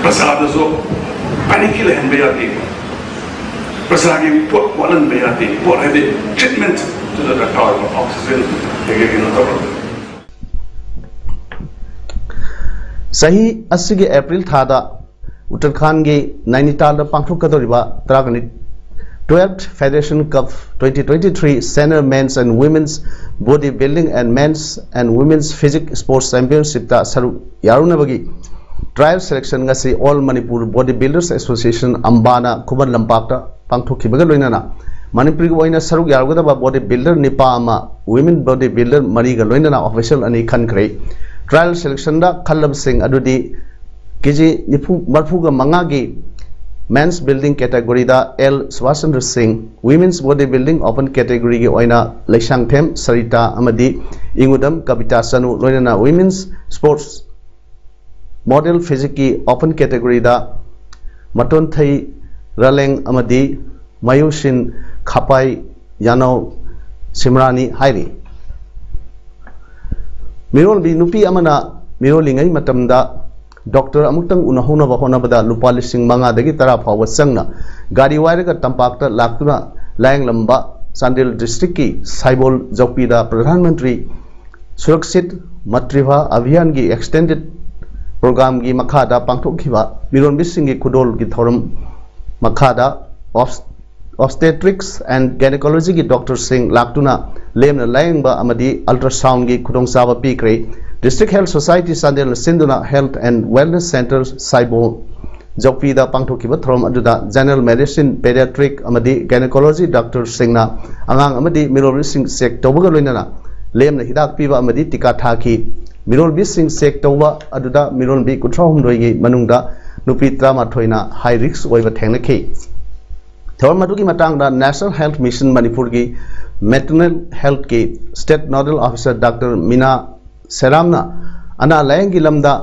ꯄ꯭ꯔꯖꯥꯗꯁꯨ panic ꯂꯩꯍꯟꯕ ꯌꯥꯗꯦ, ꯄ꯭ꯔꯖꯥꯒꯤ ꯄꯣꯠ ꯋꯥꯠꯍꯟꯕ ꯌꯥꯗꯦ꯫ ꯄꯣꯠ ꯍꯥꯏꯗꯤ treatment ꯇꯨꯗ ꯗꯔꯀꯥꯔ ꯑꯣꯏꯕ oxygen ꯀꯩꯀꯩ ꯀꯩꯅꯣ ꯇꯧꯔꯒ꯫ ꯆꯍꯤ ꯑꯁꯤꯒꯤ ꯑꯦꯄ꯭ꯔꯤꯜ ꯊꯥꯗ ꯎꯠꯇꯔꯈꯥꯟꯒꯤ ꯅꯥꯏꯅꯤꯇꯥꯜꯗ ꯄꯥꯡꯊꯣꯛꯀꯗꯧꯔꯤꯕ ꯇꯔꯥꯒꯅꯤꯊꯣꯏ twelfth Federation Cup twenty twenty-three Senior Men's and Women's Body Building and Men's and Women's Physique Sports Championshipꯇ ꯁꯔꯨꯛ ꯌꯥꯔꯨꯅꯕꯒꯤ trial selection ꯉꯁꯤ All Manipur Body Builders Association ꯑꯝꯕꯥꯅ ꯈꯨꯃꯟ ꯂꯝꯄꯥꯛꯇ ꯄꯥꯡꯊꯣꯛꯈꯤꯕꯒ ꯂꯣꯏꯅꯅ ꯃꯅꯤꯄꯨꯔꯒꯤ ꯑꯣꯏꯅ ꯁꯔꯨꯛ ꯌꯥꯔꯨꯒꯗꯕ body builder ꯅꯤꯄꯥ ꯑꯃ, women body builder ꯃꯔꯤꯒ ꯂꯣꯏꯅꯅ official ꯑꯅꯤ ꯈꯟꯈ꯭ꯔꯦ꯫ Trial selectionꯗ ꯈꯜꯂꯕꯁꯤꯡ ꯑꯗꯨꯗꯤ ꯀꯦ ꯖꯤ ꯅꯤꯐꯨ, ꯃꯔꯤꯐꯨꯒ ꯃꯉꯥꯒꯤ men's building categoryꯗ ꯑꯦꯜ ꯁꯨꯕꯥꯁꯆꯟꯗ꯭ꯔ ꯁꯤꯡ, women's body building open categoryꯒꯤ ꯑꯣꯏꯅ ꯂꯩꯁꯥꯡꯊꯦꯝ ꯁꯔꯤꯇꯥ ꯑꯃꯗꯤ ꯏꯉꯨꯗꯝ ꯀꯕꯤꯇꯥ ꯆꯅꯨ, ꯂꯣꯏꯅꯅ women's sports model physiqueꯀꯤ open categoryꯗ ꯃꯇꯣꯟꯊꯩ ꯔꯥꯂꯦꯡ ꯑꯃꯗꯤ ꯃꯌꯨꯁꯤꯟ ꯈꯥꯄꯥꯏ ꯌꯥꯅꯧ ꯁꯤꯝꯔꯥꯅꯤ ꯍꯥꯏꯔꯤ꯫ ꯃꯤꯔꯣꯟꯕꯤ ꯅꯨꯄꯤ ꯑꯃꯅ ꯃꯤꯔꯣꯜꯂꯤꯉꯩ ꯃꯇꯝꯗ doctor ꯑꯃꯨꯛꯇꯪ ꯎꯅꯍꯧꯅꯕ ꯍꯣꯠꯅꯕꯗ ꯂꯨꯄꯥ ꯂꯤꯁꯤꯡ ꯃꯉꯥꯗꯒꯤ ꯇꯔꯥ ꯐꯥꯎꯕ ꯆꯪꯅ ꯒꯥꯔꯤ ꯋꯥꯏꯔꯒ ꯇꯝꯄꯥꯛꯇ ꯂꯥꯛꯇꯨꯅ ꯂꯥꯌꯦꯡꯂꯝꯕ ꯆꯥꯟꯗꯦꯜ districtꯀꯤ ꯁꯥꯏꯕꯣꯜ ꯖꯧꯄꯤꯗ ꯄ꯭ꯔꯙꯥꯟ ꯃꯟꯇ꯭ꯔꯤ ꯁꯨꯔꯛꯁꯤꯠ ꯃꯇ꯭ꯔꯤꯚꯥ ꯑꯚꯤꯌꯥꯟꯒꯤ extended programꯒꯤ ꯃꯈꯥꯗ ꯄꯥꯡꯊꯣꯛꯈꯤꯕ ꯃꯤꯔꯣꯟꯕꯤꯁꯤꯡꯒꯤ ꯈꯨꯗꯣꯜꯒꯤ ꯊꯧꯔꯝ ꯃꯈꯥꯗ obs- obstetrics and gynecologyꯒꯤ doctorꯁꯤꯡ ꯂꯥꯛꯇꯨꯅ ꯂꯦꯝꯅ ꯂꯥꯌꯦꯡꯕ ꯑꯃꯗꯤ ultrasoundꯒꯤ ꯈꯨꯗꯣꯡꯆꯥꯕ ꯄꯤꯈ꯭ꯔꯦ꯫ District Health Society ꯆꯥꯟꯗꯦꯜꯅ ꯁꯤꯟꯗꯨꯅ Health and Wellness Centre ꯁꯥꯏꯕꯣꯜ ꯖꯧꯄꯤꯗ ꯄꯥꯡꯊꯣꯛꯈꯤꯕ ꯊꯧꯔꯝ ꯑꯗꯨꯗ general medicine, pediatric ꯑꯃꯗꯤ gynecology doctorꯁꯤꯡꯅ ꯑꯉꯥꯡ ꯑꯃꯗꯤ ꯃꯤꯔꯣꯜꯕꯤꯁꯤꯡ check ꯇꯧꯕꯒ ꯂꯣꯏꯅꯅ ꯂꯦꯝꯅ ꯍꯤꯗꯥꯛ ꯄꯤꯕ ꯑꯃꯗꯤ ꯇꯤꯀꯥ ꯊꯥꯈꯤ꯫ ꯃꯤꯔꯣꯜꯕꯤꯁꯤꯡ check ꯇꯧꯕ ꯑꯗꯨꯗ ꯃꯤꯔꯣꯜꯕꯤ ꯀꯨꯟꯊ꯭ꯔꯥꯍꯨꯝꯗꯣꯏꯒꯤ ꯃꯅꯨꯡꯗ ꯅꯨꯄꯤ ꯇꯔꯥꯃꯥꯊꯣꯏꯅ high risk ꯑꯣꯏꯕ ꯊꯦꯡꯅꯈꯤ꯫ ꯊꯧꯔꯝ ꯑꯗꯨꯒꯤ ꯃꯇꯥꯡꯗ National Health Mission ꯃꯅꯤꯄꯨꯔꯒꯤ maternal healthꯀꯤ state nodal officer doctor ꯃꯤꯅꯥ ꯁꯦꯔꯥꯝꯅ ꯑꯅꯥ ꯂꯥꯌꯦꯡꯒꯤ ꯂꯝꯗ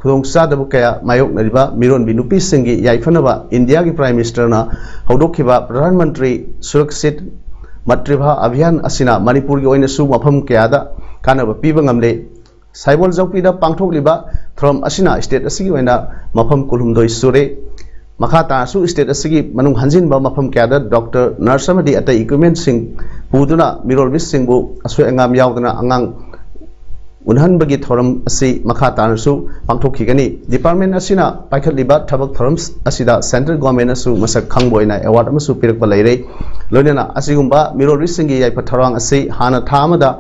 ꯈꯨꯗꯣꯡꯆꯥꯗꯕ ꯀꯌꯥ ꯃꯥꯌꯣꯛꯅꯔꯤꯕ ꯃꯤꯔꯣꯟꯕꯤ ꯅꯨꯄꯤꯁꯤꯡꯒꯤ ꯌꯥꯏꯐꯅꯕ ꯏꯟꯗꯤꯌꯥꯒꯤ Prime Minister ꯅ ꯍꯧꯗꯣꯛꯈꯤꯕ ꯄ꯭ꯔꯙꯥꯟ ꯃꯟꯇ꯭ꯔꯤ ꯁꯨꯔꯛꯁꯤꯠ ꯃꯥꯇ꯭ꯔꯤꯚꯥ ꯑꯚꯤꯌꯥꯟ ꯑꯁꯤꯅ ꯃꯅꯤꯄꯨꯔꯒꯤ ꯑꯣꯏꯅꯁꯨ ꯃꯐꯝ ꯀꯌꯥꯗ ꯀꯥꯟꯅꯕ ꯄꯤꯕ ꯉꯝꯂꯦ꯫ ꯁꯥꯏꯕꯣꯜ ꯆꯧꯄꯤꯗ ꯄꯥꯡꯊꯣꯛꯂꯤꯕ ꯊꯧꯔꯝ ꯑꯁꯤꯅ state ꯑꯁꯤꯒꯤ ꯑꯣꯏꯅ ꯃꯐꯝ ꯀꯨꯟꯍꯨꯝꯗꯣꯏ ꯁꯨꯔꯦ꯫ ꯃꯈꯥ ꯇꯥꯅꯁꯨ state ꯑꯁꯤꯒꯤ ꯃꯅꯨꯡ ꯍꯟꯖꯤꯟꯕ ꯃꯐꯝ ꯀꯌꯥꯗ doctor, nurse ꯑꯃꯗꯤ ꯑꯇꯩ equipment ꯁꯤꯡ ꯄꯨꯗꯨꯅ ꯃꯤꯔꯣꯜꯕꯤꯁꯤꯡꯕꯨ ꯑꯁꯣꯏ ꯑꯉꯥꯝ ꯌꯥꯎꯗꯅ ꯑꯉꯥꯡ ꯎꯅꯍꯟꯕꯒꯤ ꯊꯧꯔꯝ ꯑꯁꯤ ꯃꯈꯥ ꯇꯥꯅꯁꯨ ꯄꯥꯡꯊꯣꯛꯈꯤꯒꯅꯤ꯫ Department ꯑꯁꯤꯅ ꯄꯥꯏꯈꯠꯂꯤꯕ ꯊꯕꯛ ꯊꯧꯔꯝ ꯑꯁꯤꯗ central government ꯅꯁꯨ ꯃꯁꯛ ꯈꯪꯕ ꯑꯣꯏꯅ award ꯑꯃꯁꯨ ꯄꯤꯔꯛꯄ ꯂꯩꯔꯦ꯫ ꯂꯣꯏꯅꯅ ꯑꯁꯤꯒꯨꯝꯕ ꯃꯤꯔꯣꯜꯕꯤꯁꯤꯡꯒꯤ ꯌꯥꯏꯐ ꯊꯧꯔꯥꯡ ꯑꯁꯤ ꯍꯥꯟꯅ ꯊꯥ ꯑꯃꯗ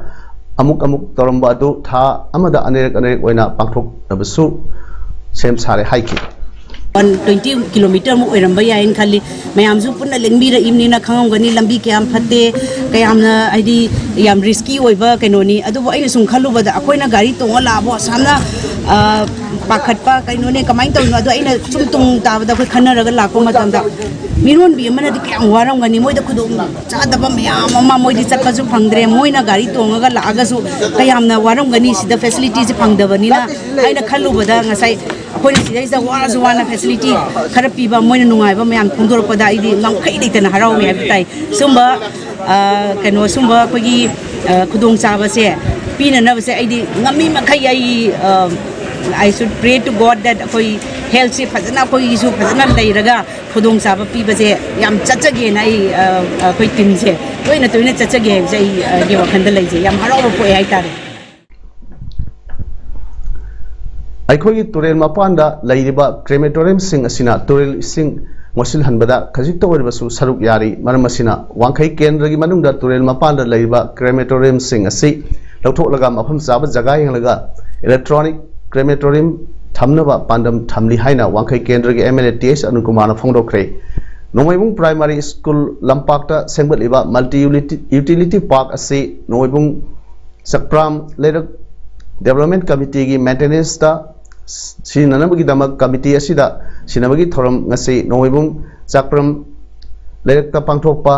ꯑꯃꯨꯛ ꯑꯃꯨꯛ ꯇꯧꯔꯝꯕ ꯑꯗꯨ ꯊꯥ ꯑꯃꯗ ꯑꯅꯤꯔꯛ ꯑꯅꯤꯔꯛ ꯑꯣꯏꯅ ꯄꯥꯡꯊꯣꯛꯅꯕꯁꯨ ꯁꯦꯝ ꯁꯥꯔꯦ ꯍꯥꯏꯈꯤ꯫ ꯋꯥꯟ ꯇ꯭ꯋꯦꯟꯇꯤ ꯀꯤꯂꯣꯃꯤꯇꯔꯃꯨꯛ ꯑꯣꯏꯔꯝꯕ ꯌꯥꯏꯅ ꯈꯜꯂꯤ꯫ ꯃꯌꯥꯝꯁꯨ ꯄꯨꯟꯅ ꯂꯦꯡꯕꯤꯔꯛꯏꯕꯅꯤꯅ ꯈꯪꯉꯝꯒꯅꯤ, ꯂꯝꯕꯤ ꯀꯌꯥꯝ ꯐꯠꯇꯦ, ꯀꯌꯥꯝꯅ ꯍꯥꯏꯗꯤ ꯌꯥꯝ ꯔꯤꯁꯀꯤ ꯑꯣꯏꯕ ꯀꯩꯅꯣꯅꯤ꯫ ꯑꯗꯨꯕꯨ ꯑꯩꯅ ꯁꯨꯝ ꯈꯜꯂꯨꯕꯗ ꯑꯩꯈꯣꯏꯅ ꯒꯥꯔꯤ ꯇꯣꯡꯉ ꯂꯥꯛꯑꯕꯣ ꯑꯁꯥꯝꯅ, ꯑ, ꯄꯥꯈꯠꯄ ꯀꯩꯅꯣꯅꯦ, ꯀꯃꯥꯏꯅ ꯇꯧꯔꯤꯅꯣ? ꯑꯗꯣ ꯑꯩꯅ ꯁꯨꯝ ꯇꯨꯡ ꯇꯥꯕꯗ ꯑꯩꯈꯣꯏ ꯈꯟꯅꯔꯒ ꯂꯥꯛꯄ ꯃꯇꯝꯗ ꯃꯤꯔꯣꯟꯕꯤ ꯑꯃꯅꯗꯤ ꯀꯌꯥꯝ ꯋꯥꯔꯝꯒꯅꯤ, ꯃꯣꯏꯗ ꯈꯨꯗꯣꯡ ꯆꯥꯗꯕ ꯃꯌꯥꯝ ꯑꯃ, ꯃꯣꯏꯗꯤ ꯆꯠꯄꯁꯨ ꯐꯪꯗ꯭ꯔꯦ, ꯃꯣꯏꯅ ꯒꯥꯔꯤ ꯇꯣꯡꯉꯒ ꯂꯥꯛꯑꯒꯁꯨ ꯀꯌꯥꯝꯅ ꯋꯥꯔꯝꯒꯅꯤ ꯁꯤꯗ facility ꯁꯦ ꯐꯪꯗꯕꯅꯤꯅ꯫ ꯑꯩꯅ ꯈꯜꯂꯨꯕꯗ ꯉꯁꯥꯏ ꯑꯩꯈꯣꯏꯅ ꯁꯤꯗꯩꯁꯤꯗ ꯋꯥꯔꯁꯨ ꯋꯥꯅ facility ꯈꯔ ꯄꯤꯕ, ꯃꯣꯏꯅ ꯅꯨꯡꯉꯥꯏꯕ ꯃꯌꯥꯝ ꯐꯣꯡꯗꯣꯔꯛꯄꯗ ꯑꯩꯗꯤ ꯉꯝꯈꯩ ꯂꯩꯇꯅ ꯍꯔꯥꯎꯏ ꯍꯥꯏꯕ ꯇꯥꯏ꯫ ꯁꯨꯝꯕ, ꯑ, ꯀꯩꯅꯣ, ꯁꯨꯝꯕ ꯑꯩꯈꯣꯏꯒꯤ, ꯑ, ꯈꯨꯗꯣꯡꯆꯥꯕꯁꯦ ꯄꯤꯅꯅꯕꯁꯦ ꯑꯩꯗꯤ ꯉꯝꯃꯤ ꯃꯈꯩ ꯑꯩ, ꯑ, I should pray to God that ꯑꯩꯈꯣꯏ health ꯁꯦ ꯐꯖꯅ ꯑꯩꯈꯣꯏꯒꯤꯁꯨ ꯐꯖꯅ ꯂꯩꯔꯒ ꯈꯨꯗꯣꯡꯆꯥꯕ ꯄꯤꯕꯁꯦ ꯌꯥꯝ ꯆꯠꯆꯒꯦꯅ ꯑꯩ, ꯑ, ꯑꯩꯈꯣꯏ team ꯁꯦ ꯇꯣꯏꯅ ꯇꯣꯏꯅ ꯆꯠꯆꯒꯦ ꯍꯥꯏꯕꯁꯦ ꯑꯩ, ꯑ, ꯑꯩꯒꯤ ꯋꯥꯈꯜꯗ ꯂꯩꯖꯩ꯫ ꯌꯥꯝ ꯍꯔꯥꯎꯕ ꯄꯣꯛꯑꯦ ꯍꯥꯏꯇꯥꯔꯦ꯫ ꯑꯩꯈꯣꯏꯒꯤ ꯇꯨꯔꯦꯜ ꯃꯄꯥꯟꯗ ꯂꯩꯔꯤꯕ crematorium ꯁꯤꯡ ꯑꯁꯤꯅ ꯇꯨꯔꯦꯜ ꯏꯁꯤꯡ ꯃꯣꯠꯁꯤꯜꯍꯟꯕꯗ ꯈꯖꯤꯛꯇ ꯑꯣꯏꯔꯕꯁꯨ ꯁꯔꯨꯛ ꯌꯥꯔꯤ꯫ ꯃꯔꯝ ꯑꯁꯤꯅ ꯋꯥꯡꯈꯩ ꯀꯦꯟꯗ꯭ꯔꯒꯤ ꯃꯅꯨꯡꯗ ꯇꯨꯔꯦꯜ ꯃꯄꯥꯟꯗ ꯂꯩꯔꯤꯕ crematorium ꯁꯤꯡ ꯑꯁꯤ ꯂꯧꯊꯣꯛꯂꯒ ꯃꯐꯝ ꯆꯥꯕ ꯖꯒꯥ ꯌꯦꯡꯂꯒ electronic crematorium ꯊꯝꯅꯕ ꯄꯥꯟꯗꯝ ꯊꯝꯂꯤ ꯍꯥꯏꯅ ꯋꯥꯡꯈꯩ ꯀꯦꯟꯗ꯭ꯔꯒꯤ M L A T S Arun ꯀꯨꯃꯥꯔꯅ ꯐꯣꯡꯗꯣꯛꯈ꯭ꯔꯦ꯫ ꯅꯣꯡꯃꯩꯕꯨꯡ Primary School ꯂꯝꯄꯥꯛꯇ ꯁꯦꯝꯒꯠꯂꯤꯕ multi utility park ꯑꯁꯤ ꯅꯣꯡꯃꯩꯕꯨꯡ ꯆꯥꯛꯄ꯭ꯔꯥꯝ ꯂꯩꯔꯛ Development Committee ꯒꯤ maintenance ꯇ ꯁꯤꯖꯤꯟꯅꯅꯕꯒꯤꯗꯃꯛ committee ꯑꯁꯤꯗ ꯁꯤꯟꯅꯕꯒꯤ ꯊꯧꯔꯝ ꯉꯁꯤ ꯅꯣꯡꯃꯩꯕꯨꯡ ꯆꯥꯛꯄ꯭ꯔꯝ ꯂꯩꯔꯛꯇ ꯄꯥꯡꯊꯣꯛꯄ,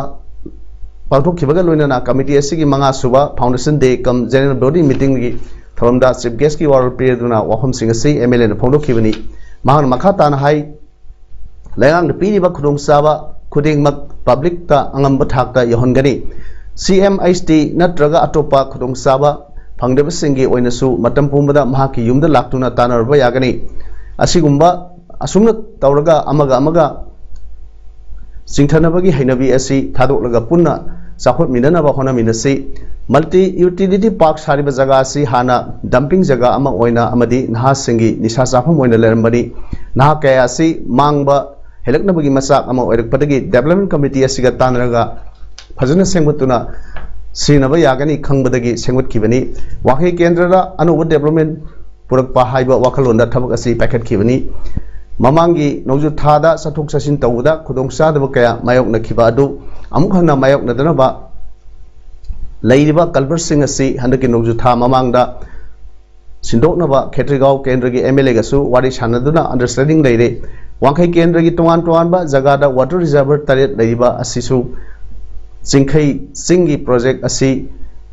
ꯄꯥꯡꯊꯣꯛꯈꯤꯕꯒ ꯂꯣꯏꯅꯅ committee ꯑꯁꯤꯒꯤ ꯃꯉꯥ ꯁꯨꯕ foundation day cum general body meeting ꯒꯤ ꯊꯧꯔꯝꯗ ꯆꯤꯐ ꯒꯦꯁꯀꯤ ꯋꯥꯔꯣꯜ ꯄꯤꯔꯗꯨꯅ ꯋꯥꯐꯝꯁꯤꯡ ꯑꯁꯤ ꯑꯦꯝ ꯑꯦꯜ ꯑꯦꯅ ꯐꯣꯡꯗꯣꯛꯈꯤꯕꯅꯤ꯫ ꯃꯍꯥꯛꯅ ꯃꯈꯥ ꯇꯥꯅ ꯍꯥꯏ, ꯂꯩꯉꯥꯛꯅ ꯄꯤꯔꯤꯕ ꯈꯨꯗꯣꯡꯆꯥꯕ ꯈꯨꯗꯤꯡꯃꯛ ꯄꯕ꯭ꯂꯤꯛꯇ ꯑꯉꯝꯕ ꯊꯥꯛꯇ ꯌꯧꯍꯟꯒꯅꯤ꯫ ꯁꯤ ꯑꯦꯝ ꯑꯩꯆ ꯇꯤ ꯅꯠꯇ꯭ꯔꯒ ꯑꯇꯣꯞꯄ ꯈꯨꯗꯣꯡꯆꯥꯕ ꯐꯪꯗꯕꯁꯤꯡꯒꯤ ꯑꯣꯏꯅꯁꯨ ꯃꯇꯝ ꯄꯨꯝꯕꯗ ꯃꯍꯥꯛꯀꯤ ꯌꯨꯝꯗ ꯂꯥꯛꯇꯨꯅ ꯇꯥꯟꯅꯔꯨꯕ ꯌꯥꯒꯅꯤ꯫ ꯑꯁꯤꯒꯨꯝꯕ ꯑꯁꯨꯝꯅ ꯇꯧꯔꯒ ꯑꯃꯒ ꯑꯃꯒ ꯆꯤꯡꯊꯅꯕꯒꯤ ꯍꯩꯅꯕꯤ ꯑꯁꯤ ꯊꯥꯗꯣꯛꯂꯒ ꯄꯨꯟꯅ ꯆꯥꯎꯈꯠꯃꯤꯟꯅꯅꯕ ꯍꯣꯠꯅꯃꯤꯟꯅꯁꯤ꯫ ꯃꯜꯇꯤ ꯌꯨꯇꯤꯂꯤꯇꯤ ꯄꯥꯔꯛ ꯁꯥꯔꯤꯕ ꯖꯒꯥ ꯑꯁꯤ ꯍꯥꯟꯅ ꯗꯝꯄꯤꯡ ꯖꯒꯥ ꯑꯃ ꯑꯣꯏꯅ ꯑꯃꯗꯤ ꯅꯍꯥꯁꯤꯡꯒꯤ ꯅꯤꯁꯥ ꯆꯥꯐꯝ ꯑꯣꯏꯅ ꯂꯩꯔꯝꯕꯅꯤ꯫ ꯅꯍꯥ ꯀꯌꯥ ꯑꯁꯤ ꯃꯥꯡꯕ ꯍꯦꯜꯂꯛꯅꯕꯒꯤ ꯃꯆꯥꯛ ꯑꯃ ꯑꯣꯏꯔꯛꯄꯗꯒꯤ ꯗꯦꯕꯂꯞꯃꯦꯟ ꯀꯃꯤꯇꯤ ꯑꯁꯤꯒ ꯇꯥꯟꯅꯔꯒ ꯐꯖꯅ ꯁꯦꯝꯒꯠꯇꯨꯅ ꯁꯤꯖꯤꯟꯅꯕ ꯌꯥꯒꯅꯤ ꯈꯪꯕꯗꯒꯤ ꯁꯦꯝꯒꯠꯈꯤꯕꯅꯤ꯫ ꯋꯥꯡꯈꯩ ꯀꯦꯟꯗ꯭ꯔꯗ ꯑꯅꯧꯕ ꯗꯦꯕꯂꯞꯃꯦꯟ ꯄꯨꯔꯛꯄ ꯍꯥꯏꯕ ꯋꯥꯈꯜꯂꯣꯟꯗ ꯊꯕꯛ ꯑꯁꯤ ꯄꯥꯏꯈꯠꯈꯤꯕꯅꯤ꯫ ꯃꯃꯥꯡꯒꯤ ꯅꯣꯡꯖꯨ ꯊꯥꯗ ꯆꯠꯊꯣꯛ ꯆꯠꯁꯤꯟ ꯇꯧꯕꯗ ꯈꯨꯗꯣꯡꯆꯥꯗꯕ ꯀꯌꯥ ꯃꯥꯌꯣꯛꯅꯈꯤꯕ ꯑꯗꯨ ꯑꯃꯨꯛ ꯍꯟꯅ ꯃꯥꯌꯣꯛꯅꯗꯅꯕ ꯂꯩꯔꯤꯕ ꯀꯜꯚꯔꯁꯤꯡ ꯑꯁꯤ ꯍꯟꯗꯛꯀꯤ ꯅꯣꯡꯖꯨ ꯊꯥ ꯃꯃꯥꯡꯗ ꯁꯤꯟꯗꯣꯛꯅꯕ ꯈꯦꯇ꯭ꯔꯤꯒꯥꯎ ꯀꯦꯟꯗ꯭ꯔꯒꯤ ꯑꯦꯝ ꯑꯦꯜ ꯑꯦꯒꯁꯨ ꯋꯥꯔꯤ ꯁꯥꯟꯅꯗꯨꯅ ꯑꯟꯗꯔꯁꯇꯦꯟꯗꯤꯡ ꯂꯩꯔꯦ꯫ ꯋꯥꯡꯈꯩ ꯀꯦꯟꯗ꯭ꯔꯒꯤ ꯇꯣꯉꯥꯟ ꯇꯣꯉꯥꯟꯕ ꯖꯒꯥꯗ ꯋꯥꯇꯔ ꯔꯤꯖꯔꯚꯔ ꯇꯔꯦꯠ ꯂꯩꯔꯤꯕ ꯑꯁꯤꯁꯨ ꯆꯤꯡꯈꯩ ꯆꯤꯡꯒꯤ ꯄ꯭ꯔꯣꯖꯦꯛ ꯑꯁꯤ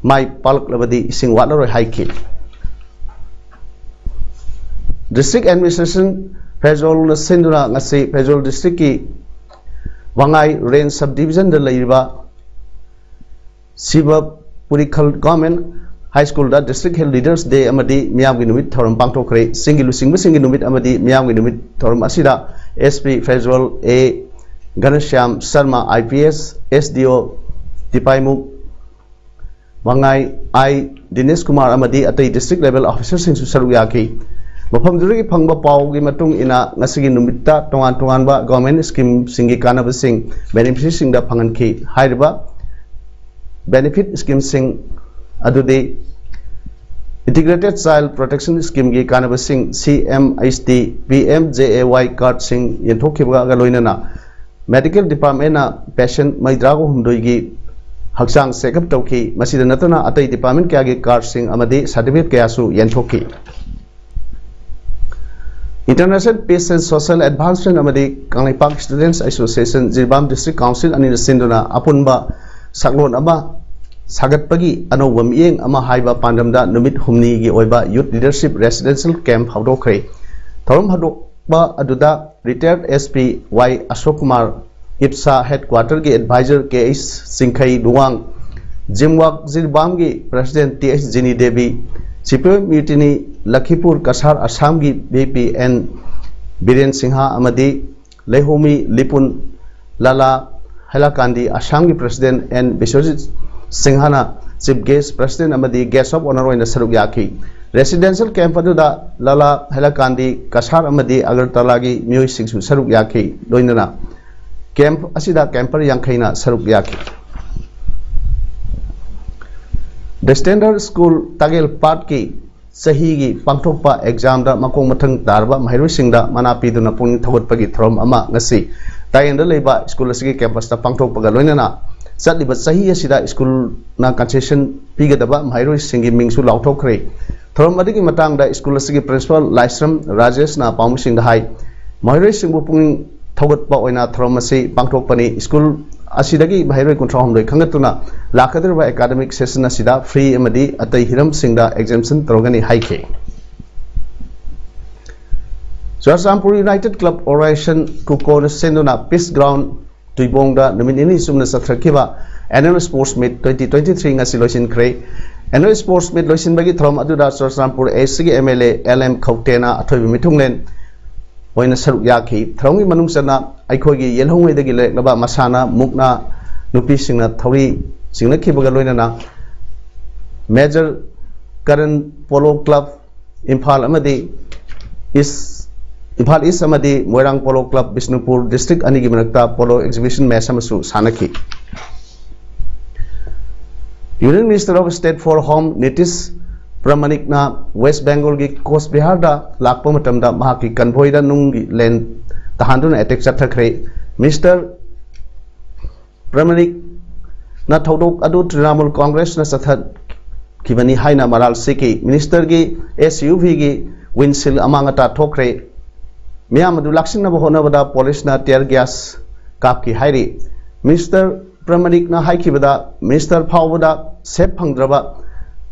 ꯃꯥꯏ ꯄꯥꯛꯂꯛꯂꯕꯗꯤ ꯏꯁꯤꯡ ꯋꯥꯠꯂꯔꯣꯏ ꯍꯥꯏꯈꯤ꯫ ꯗꯤꯁꯇ꯭ꯔꯤꯛ ꯑꯦꯗꯃꯤꯅꯤꯁꯇ꯭ꯔꯦꯁꯟ ꯐꯦꯔꯖꯣꯜꯅ ꯁꯤꯟꯗꯨꯅ ꯉꯁꯤ ꯐꯦꯔꯖꯣꯜ ꯗꯤꯁꯇ꯭ꯔꯤꯛꯀꯤ ꯋꯥꯉꯥꯏ ꯔꯦꯟꯖ ꯁꯕ ꯗꯤꯕꯤꯖꯟꯗ ꯂꯩꯔꯤꯕ ꯁꯤꯕ ꯄꯨꯔꯤꯈꯜ ꯒꯚꯔꯟꯃꯦꯟꯠ ꯍꯥꯏ ꯁ꯭ꯀꯨꯜꯗ ꯗꯤꯁꯇ꯭ꯔꯤꯛ ꯍꯦꯜꯊ ꯂꯤꯗꯔꯁ ꯗꯦ ꯑꯃꯗꯤ ꯃꯤꯌꯥꯝꯒꯤ ꯅꯨꯃꯤꯠ ꯊꯧꯔꯝ ꯄꯥꯡꯊꯣꯛꯈ꯭ꯔꯦ꯫ ꯆꯤꯡꯒꯤ ꯂꯨꯆꯤꯡꯕꯁꯤꯡꯒꯤ ꯅꯨꯃꯤꯠ ꯑꯃꯗꯤ ꯃꯤꯌꯥꯝꯒꯤ ꯅꯨꯃꯤꯠ ꯊꯧꯔꯝ ꯑꯁꯤꯗ S P Pherzawl A ꯘꯅꯁ꯭ꯌꯥꯝ Sharma I P S, S D ꯑꯣ ꯇꯤꯄꯥꯏꯃꯨꯛ ꯃꯉꯥꯏ ꯑꯥꯏ ꯗꯤꯅꯦꯁ ꯀꯨꯃꯥꯔ ꯑꯃꯗꯤ ꯑꯇꯩ ꯗꯤꯁꯇ꯭ꯔꯤꯛ ꯂꯦꯚꯦꯜ ꯑꯣꯐꯤꯁꯔꯁꯤꯡꯁꯨ ꯁꯔꯨꯛ ꯌꯥꯈꯤ꯫ ꯃꯐꯝꯗꯨꯗꯒꯤ ꯐꯪꯕ ꯄꯥꯎꯒꯤ ꯃꯇꯨꯡ ꯏꯟꯅ ꯉꯁꯤꯒꯤ ꯅꯨꯃꯤꯠꯇ ꯇꯣꯉꯥꯟ ꯇꯣꯉꯥꯟꯕ ꯒꯣꯔꯃꯦꯟ ꯁ꯭ꯀꯤꯝꯁꯤꯡꯒꯤ ꯀꯥꯟꯅꯕꯁꯤꯡ ꯕꯦꯅꯤꯐꯤꯁꯔꯤꯁꯤꯡꯗ ꯐꯪꯍꯟꯈꯤ꯫ ꯍꯥꯏꯔꯤꯕ ꯕꯦꯅꯤꯐꯤꯠ ꯁ꯭ꯀꯤꯝꯁꯤꯡ ꯑꯗꯨꯗꯤ ꯏꯟꯇꯤꯒ꯭ꯔꯦꯇꯦꯗ ꯆꯥꯏꯜ ꯄ꯭ꯔꯣꯇꯦꯛꯁꯟ ꯁ꯭ꯀꯤꯝꯒꯤ ꯀꯥꯟꯅꯕꯁꯤꯡ C M H T, P M J A Y ꯀꯥꯔꯗꯁꯤꯡ ꯌꯦꯟꯊꯣꯛꯈꯤꯕꯒ ꯂꯣꯏꯅꯅ ꯃꯦꯗꯤꯀꯦꯜ ꯗꯤꯄꯥꯔꯠꯃꯦꯟꯠꯅ ꯄꯦꯁꯦꯟꯠ ꯃꯩꯗ꯭ꯔꯥꯒ ꯍꯨꯝꯗꯣꯏꯒꯤ ꯍꯛꯆꯥꯡ ꯆꯦꯛꯑꯞ ꯇꯧꯈꯤ꯫ ꯃꯁꯤꯗ ꯅꯠꯇꯅ ꯑꯇꯩ ꯗꯤꯄꯥꯔꯠꯃꯦꯟꯠ ꯀꯌꯥꯒꯤ ꯀꯥꯔꯗꯁꯤꯡ ꯑꯃꯗꯤ ꯁꯥꯔꯇꯤꯐꯤꯀꯦꯠ ꯀꯌꯥꯁꯨ ꯌꯦꯟꯊꯣꯛꯈꯤ꯫ International Peace and Social Advancement ꯑꯃꯗꯤ Kangleipak Students Association, Jiribam District Council ꯑꯅꯤꯅ ꯁꯤꯟꯗꯨꯅ ꯑꯄꯨꯟꯕ ꯁꯛꯂꯣꯟ ꯑꯃ ꯁꯥꯒꯠꯄꯒꯤ ꯑꯅꯧꯕ ꯃꯤꯠꯌꯦꯡ ꯑꯃ ꯍꯥꯏꯕ ꯄꯥꯟꯗꯝꯗ ꯅꯨꯃꯤꯠ ꯍꯨꯝꯅꯤꯒꯤ ꯑꯣꯏꯕ Youth Leadership Residential Camp ꯍꯧꯗꯣꯛꯈ꯭ꯔꯦ꯫ ꯊꯧꯔꯝ ꯍꯧꯗꯣꯛꯄ ꯑꯗꯨꯗ Retired S P Y ꯑꯁꯣꯛ ꯀꯨꯃꯥꯔ, ꯏꯞꯁꯥ headquarter ꯒꯤ advisor K H ꯆꯤꯡꯈꯩ Luwang, ꯖꯤꯝꯋꯥꯛ ꯖꯤꯔꯤꯕꯥꯝꯒꯤ president T H ꯖꯤꯅꯤ Devi, C P I Mutiny ꯂꯈꯤꯄꯨꯔ Cachar ꯑꯁꯥꯝꯒꯤ V P N Biren Singh ꯑꯃꯗꯤ ꯂꯩꯍꯣꯃꯤ ꯂꯤꯄꯨꯟ, ꯂꯥꯂꯥ ꯍꯩꯂꯥꯀꯥꯟꯗꯤ ꯑꯁꯥꯝꯒꯤ president N ꯕꯤꯁ꯭ꯋꯖꯤꯠ ꯁꯤꯡꯍꯅ chief guest, president ꯑꯃꯗꯤ guest of honour ꯑꯣꯏꯅ ꯁꯔꯨꯛ ꯌꯥꯈꯤ꯫ Residential camp ꯑꯗꯨꯗ ꯂꯥꯂꯥ ꯍꯩꯂꯥꯀꯥꯟꯗꯤ, ꯀꯁꯥꯔ ꯑꯃꯗꯤ ꯑꯒꯔꯇꯂꯥꯒꯤ ꯃꯤꯑꯣꯏꯁꯤꯡꯁꯨ ꯁꯔꯨꯛ ꯌꯥꯈꯤ꯫ ꯂꯣꯏꯅꯅ camp ꯑꯁꯤꯗ camper ꯌꯥꯡꯈꯩꯅ ꯁꯔꯨꯛ ꯌꯥꯈꯤ꯫ The Standard School ꯇꯥꯒꯦꯜ ꯄꯥꯠꯀꯤ ꯆꯍꯤꯒꯤ ꯄꯥꯡꯊꯣꯛꯄ exam ꯗ ꯃꯈꯣꯡ ꯃꯊꯪ ꯇꯥꯔꯕ ꯃꯍꯩꯔꯣꯏꯁꯤꯡꯗ ꯃꯅꯥ ꯄꯤꯗꯨꯅ ꯄꯨꯛꯅꯤꯡ ꯊꯧꯒꯠꯄꯒꯤ ꯊꯧꯔꯝ ꯑꯃ ꯉꯁꯤ ꯇꯥꯏꯌꯦꯟꯗ ꯂꯩꯕ school ꯑꯁꯤꯒꯤ campus ꯇ ꯄꯥꯡꯊꯣꯛꯄꯒ ꯂꯣꯏꯅꯅ ꯆꯠꯂꯤꯕ ꯆꯍꯤ ꯑꯁꯤꯗ school ꯅ concession ꯄꯤꯒꯗꯕ ꯃꯍꯩꯔꯣꯏꯁꯤꯡꯒꯤ ꯃꯤꯡꯁꯨ ꯂꯥꯎꯊꯣꯛꯈ꯭ꯔꯦ꯫ ꯊꯧꯔꯝ ꯑꯗꯨꯒꯤ ꯃꯇꯥꯡꯗ school ꯑꯁꯤꯒꯤ principal ꯂꯥꯏꯁ꯭ꯔꯝ ꯔꯥꯖꯦꯁꯅ ꯄꯥꯎꯃꯤꯁꯤꯡꯗ ꯍꯥꯏ, ꯃꯍꯩꯔꯣꯏꯁꯤꯡꯕꯨ ꯄꯨꯛꯅꯤꯡ ꯊꯧꯒꯠꯄ ꯑꯣꯏꯅ ꯊꯧꯔꯝ ꯑꯁꯤ ꯄꯥꯡꯊꯣꯛꯄꯅꯤ꯫ School ꯑꯁꯤꯗꯒꯤ ꯃꯍꯩꯔꯣꯏ ꯀꯨꯟꯊ꯭ꯔꯥ ꯍꯨꯝꯗꯣꯏ ꯈꯟꯒꯠꯇꯨꯅ ꯂꯥꯛꯀꯗꯧꯔꯤꯕ academic session ꯑꯁꯤꯗ free ꯑꯃꯗꯤ ꯑꯇꯩ ꯍꯤꯔꯝꯁꯤꯡꯗ exemption ꯇꯧꯔꯒꯅꯤ ꯍꯥꯏꯈꯤ꯫ ꯆꯨꯔꯆꯥꯟꯄꯨꯔ United Club Organization ꯀꯨꯀꯣꯅ ꯁꯤꯟꯗꯨꯅ Peace Ground ꯇꯨꯏꯕꯣꯡꯗ ꯅꯨꯃꯤꯠ ꯅꯤꯅꯤ ꯆꯨꯝꯅ ꯆꯠꯊꯔꯛꯈꯤꯕ Annual Sports Meet twenty twenty-three ꯉꯁꯤ ꯂꯣꯏꯁꯤꯟꯈ꯭ꯔꯦ꯫ Annual Sports Meet ꯂꯣꯏꯁꯤꯟꯕꯒꯤ ꯊꯧꯔꯝ ꯑꯗꯨꯗ ꯆꯨꯔꯆꯥꯟꯄꯨꯔ East ꯀꯤ M L A L M ꯈꯧꯇꯦꯅ ꯑꯊꯣꯏꯕ ꯃꯤꯊꯨꯡꯂꯦꯟ ꯑꯣꯏꯅ ꯁꯔꯨꯛ ꯌꯥꯈꯤ꯫ ꯊꯧꯔꯝꯒꯤ ꯃꯅꯨꯡ ꯆꯟꯅ ꯑꯩꯈꯣꯏꯒꯤ ꯌꯦꯜꯍꯧꯉꯩꯗꯒꯤ ꯂꯩꯔꯛꯂꯕ ꯃꯁꯥꯟꯅ ꯃꯨꯛꯅꯥ ꯅꯨꯄꯤꯁꯤꯡꯅ ꯊꯧꯔꯤ ꯆꯤꯡꯅꯈꯤꯕꯒ ꯂꯣꯏꯅꯅ Major Karan Polo Club Imphal ꯑꯃꯗꯤ East, ꯏꯝꯐꯥꯜ East ꯑꯃꯗꯤ ꯃꯣꯏꯔꯥꯡ Polo Club ꯕꯤꯁꯅꯨꯄꯨꯔ district ꯑꯅꯤꯒꯤ ꯃꯔꯛꯇ polo exhibition match ꯑꯃꯁꯨ ꯁꯥꯟꯅꯈꯤ꯫ Union Minister of State for Home Nitish ꯄ꯭ꯔꯃꯥꯅꯤꯛꯅ West Bengal ꯒꯤ ꯀꯣꯆ ꯕꯤꯍꯥꯔꯗ ꯂꯥꯛꯄ ꯃꯇꯝꯗ ꯃꯍꯥꯛꯀꯤ convoy ꯗ ꯅꯨꯡꯒꯤ ꯂꯦꯟ ꯇꯍꯥꯟꯗꯨꯅ attack ꯆꯠꯊꯈ꯭ꯔꯦ꯫ Minister ꯄ꯭ꯔꯃꯥꯅꯤꯛꯅ ꯊꯧꯗꯣꯛ ꯑꯗꯨ Trinamool Congress ꯅ ꯆꯠꯊꯈꯤꯕꯅꯤ ꯍꯥꯏꯅ ꯃꯔꯥꯜ ꯁꯤꯈꯤ꯫ Minister ꯒꯤ S U V ꯒꯤ windshield ꯑꯃꯥꯡ ꯑꯇꯥ ꯊꯣꯛꯈ꯭ꯔꯦ꯫ ꯃꯤꯌꯥꯝ ꯑꯗꯨ ꯂꯥꯛꯁꯤꯟꯅꯕ ꯍꯣꯠꯅꯕꯗ police ꯅ tear gas ꯀꯥꯞꯈꯤ ꯍꯥꯏꯔꯤ꯫ Minister ꯄ꯭ꯔꯃꯥꯅꯤꯛꯅ ꯍꯥꯏꯈꯤꯕꯗ, ꯃꯤꯅꯤꯁꯇꯔ ꯐꯥꯎꯕꯗ ꯁꯦꯞ ꯐꯪꯗ꯭ꯔꯕ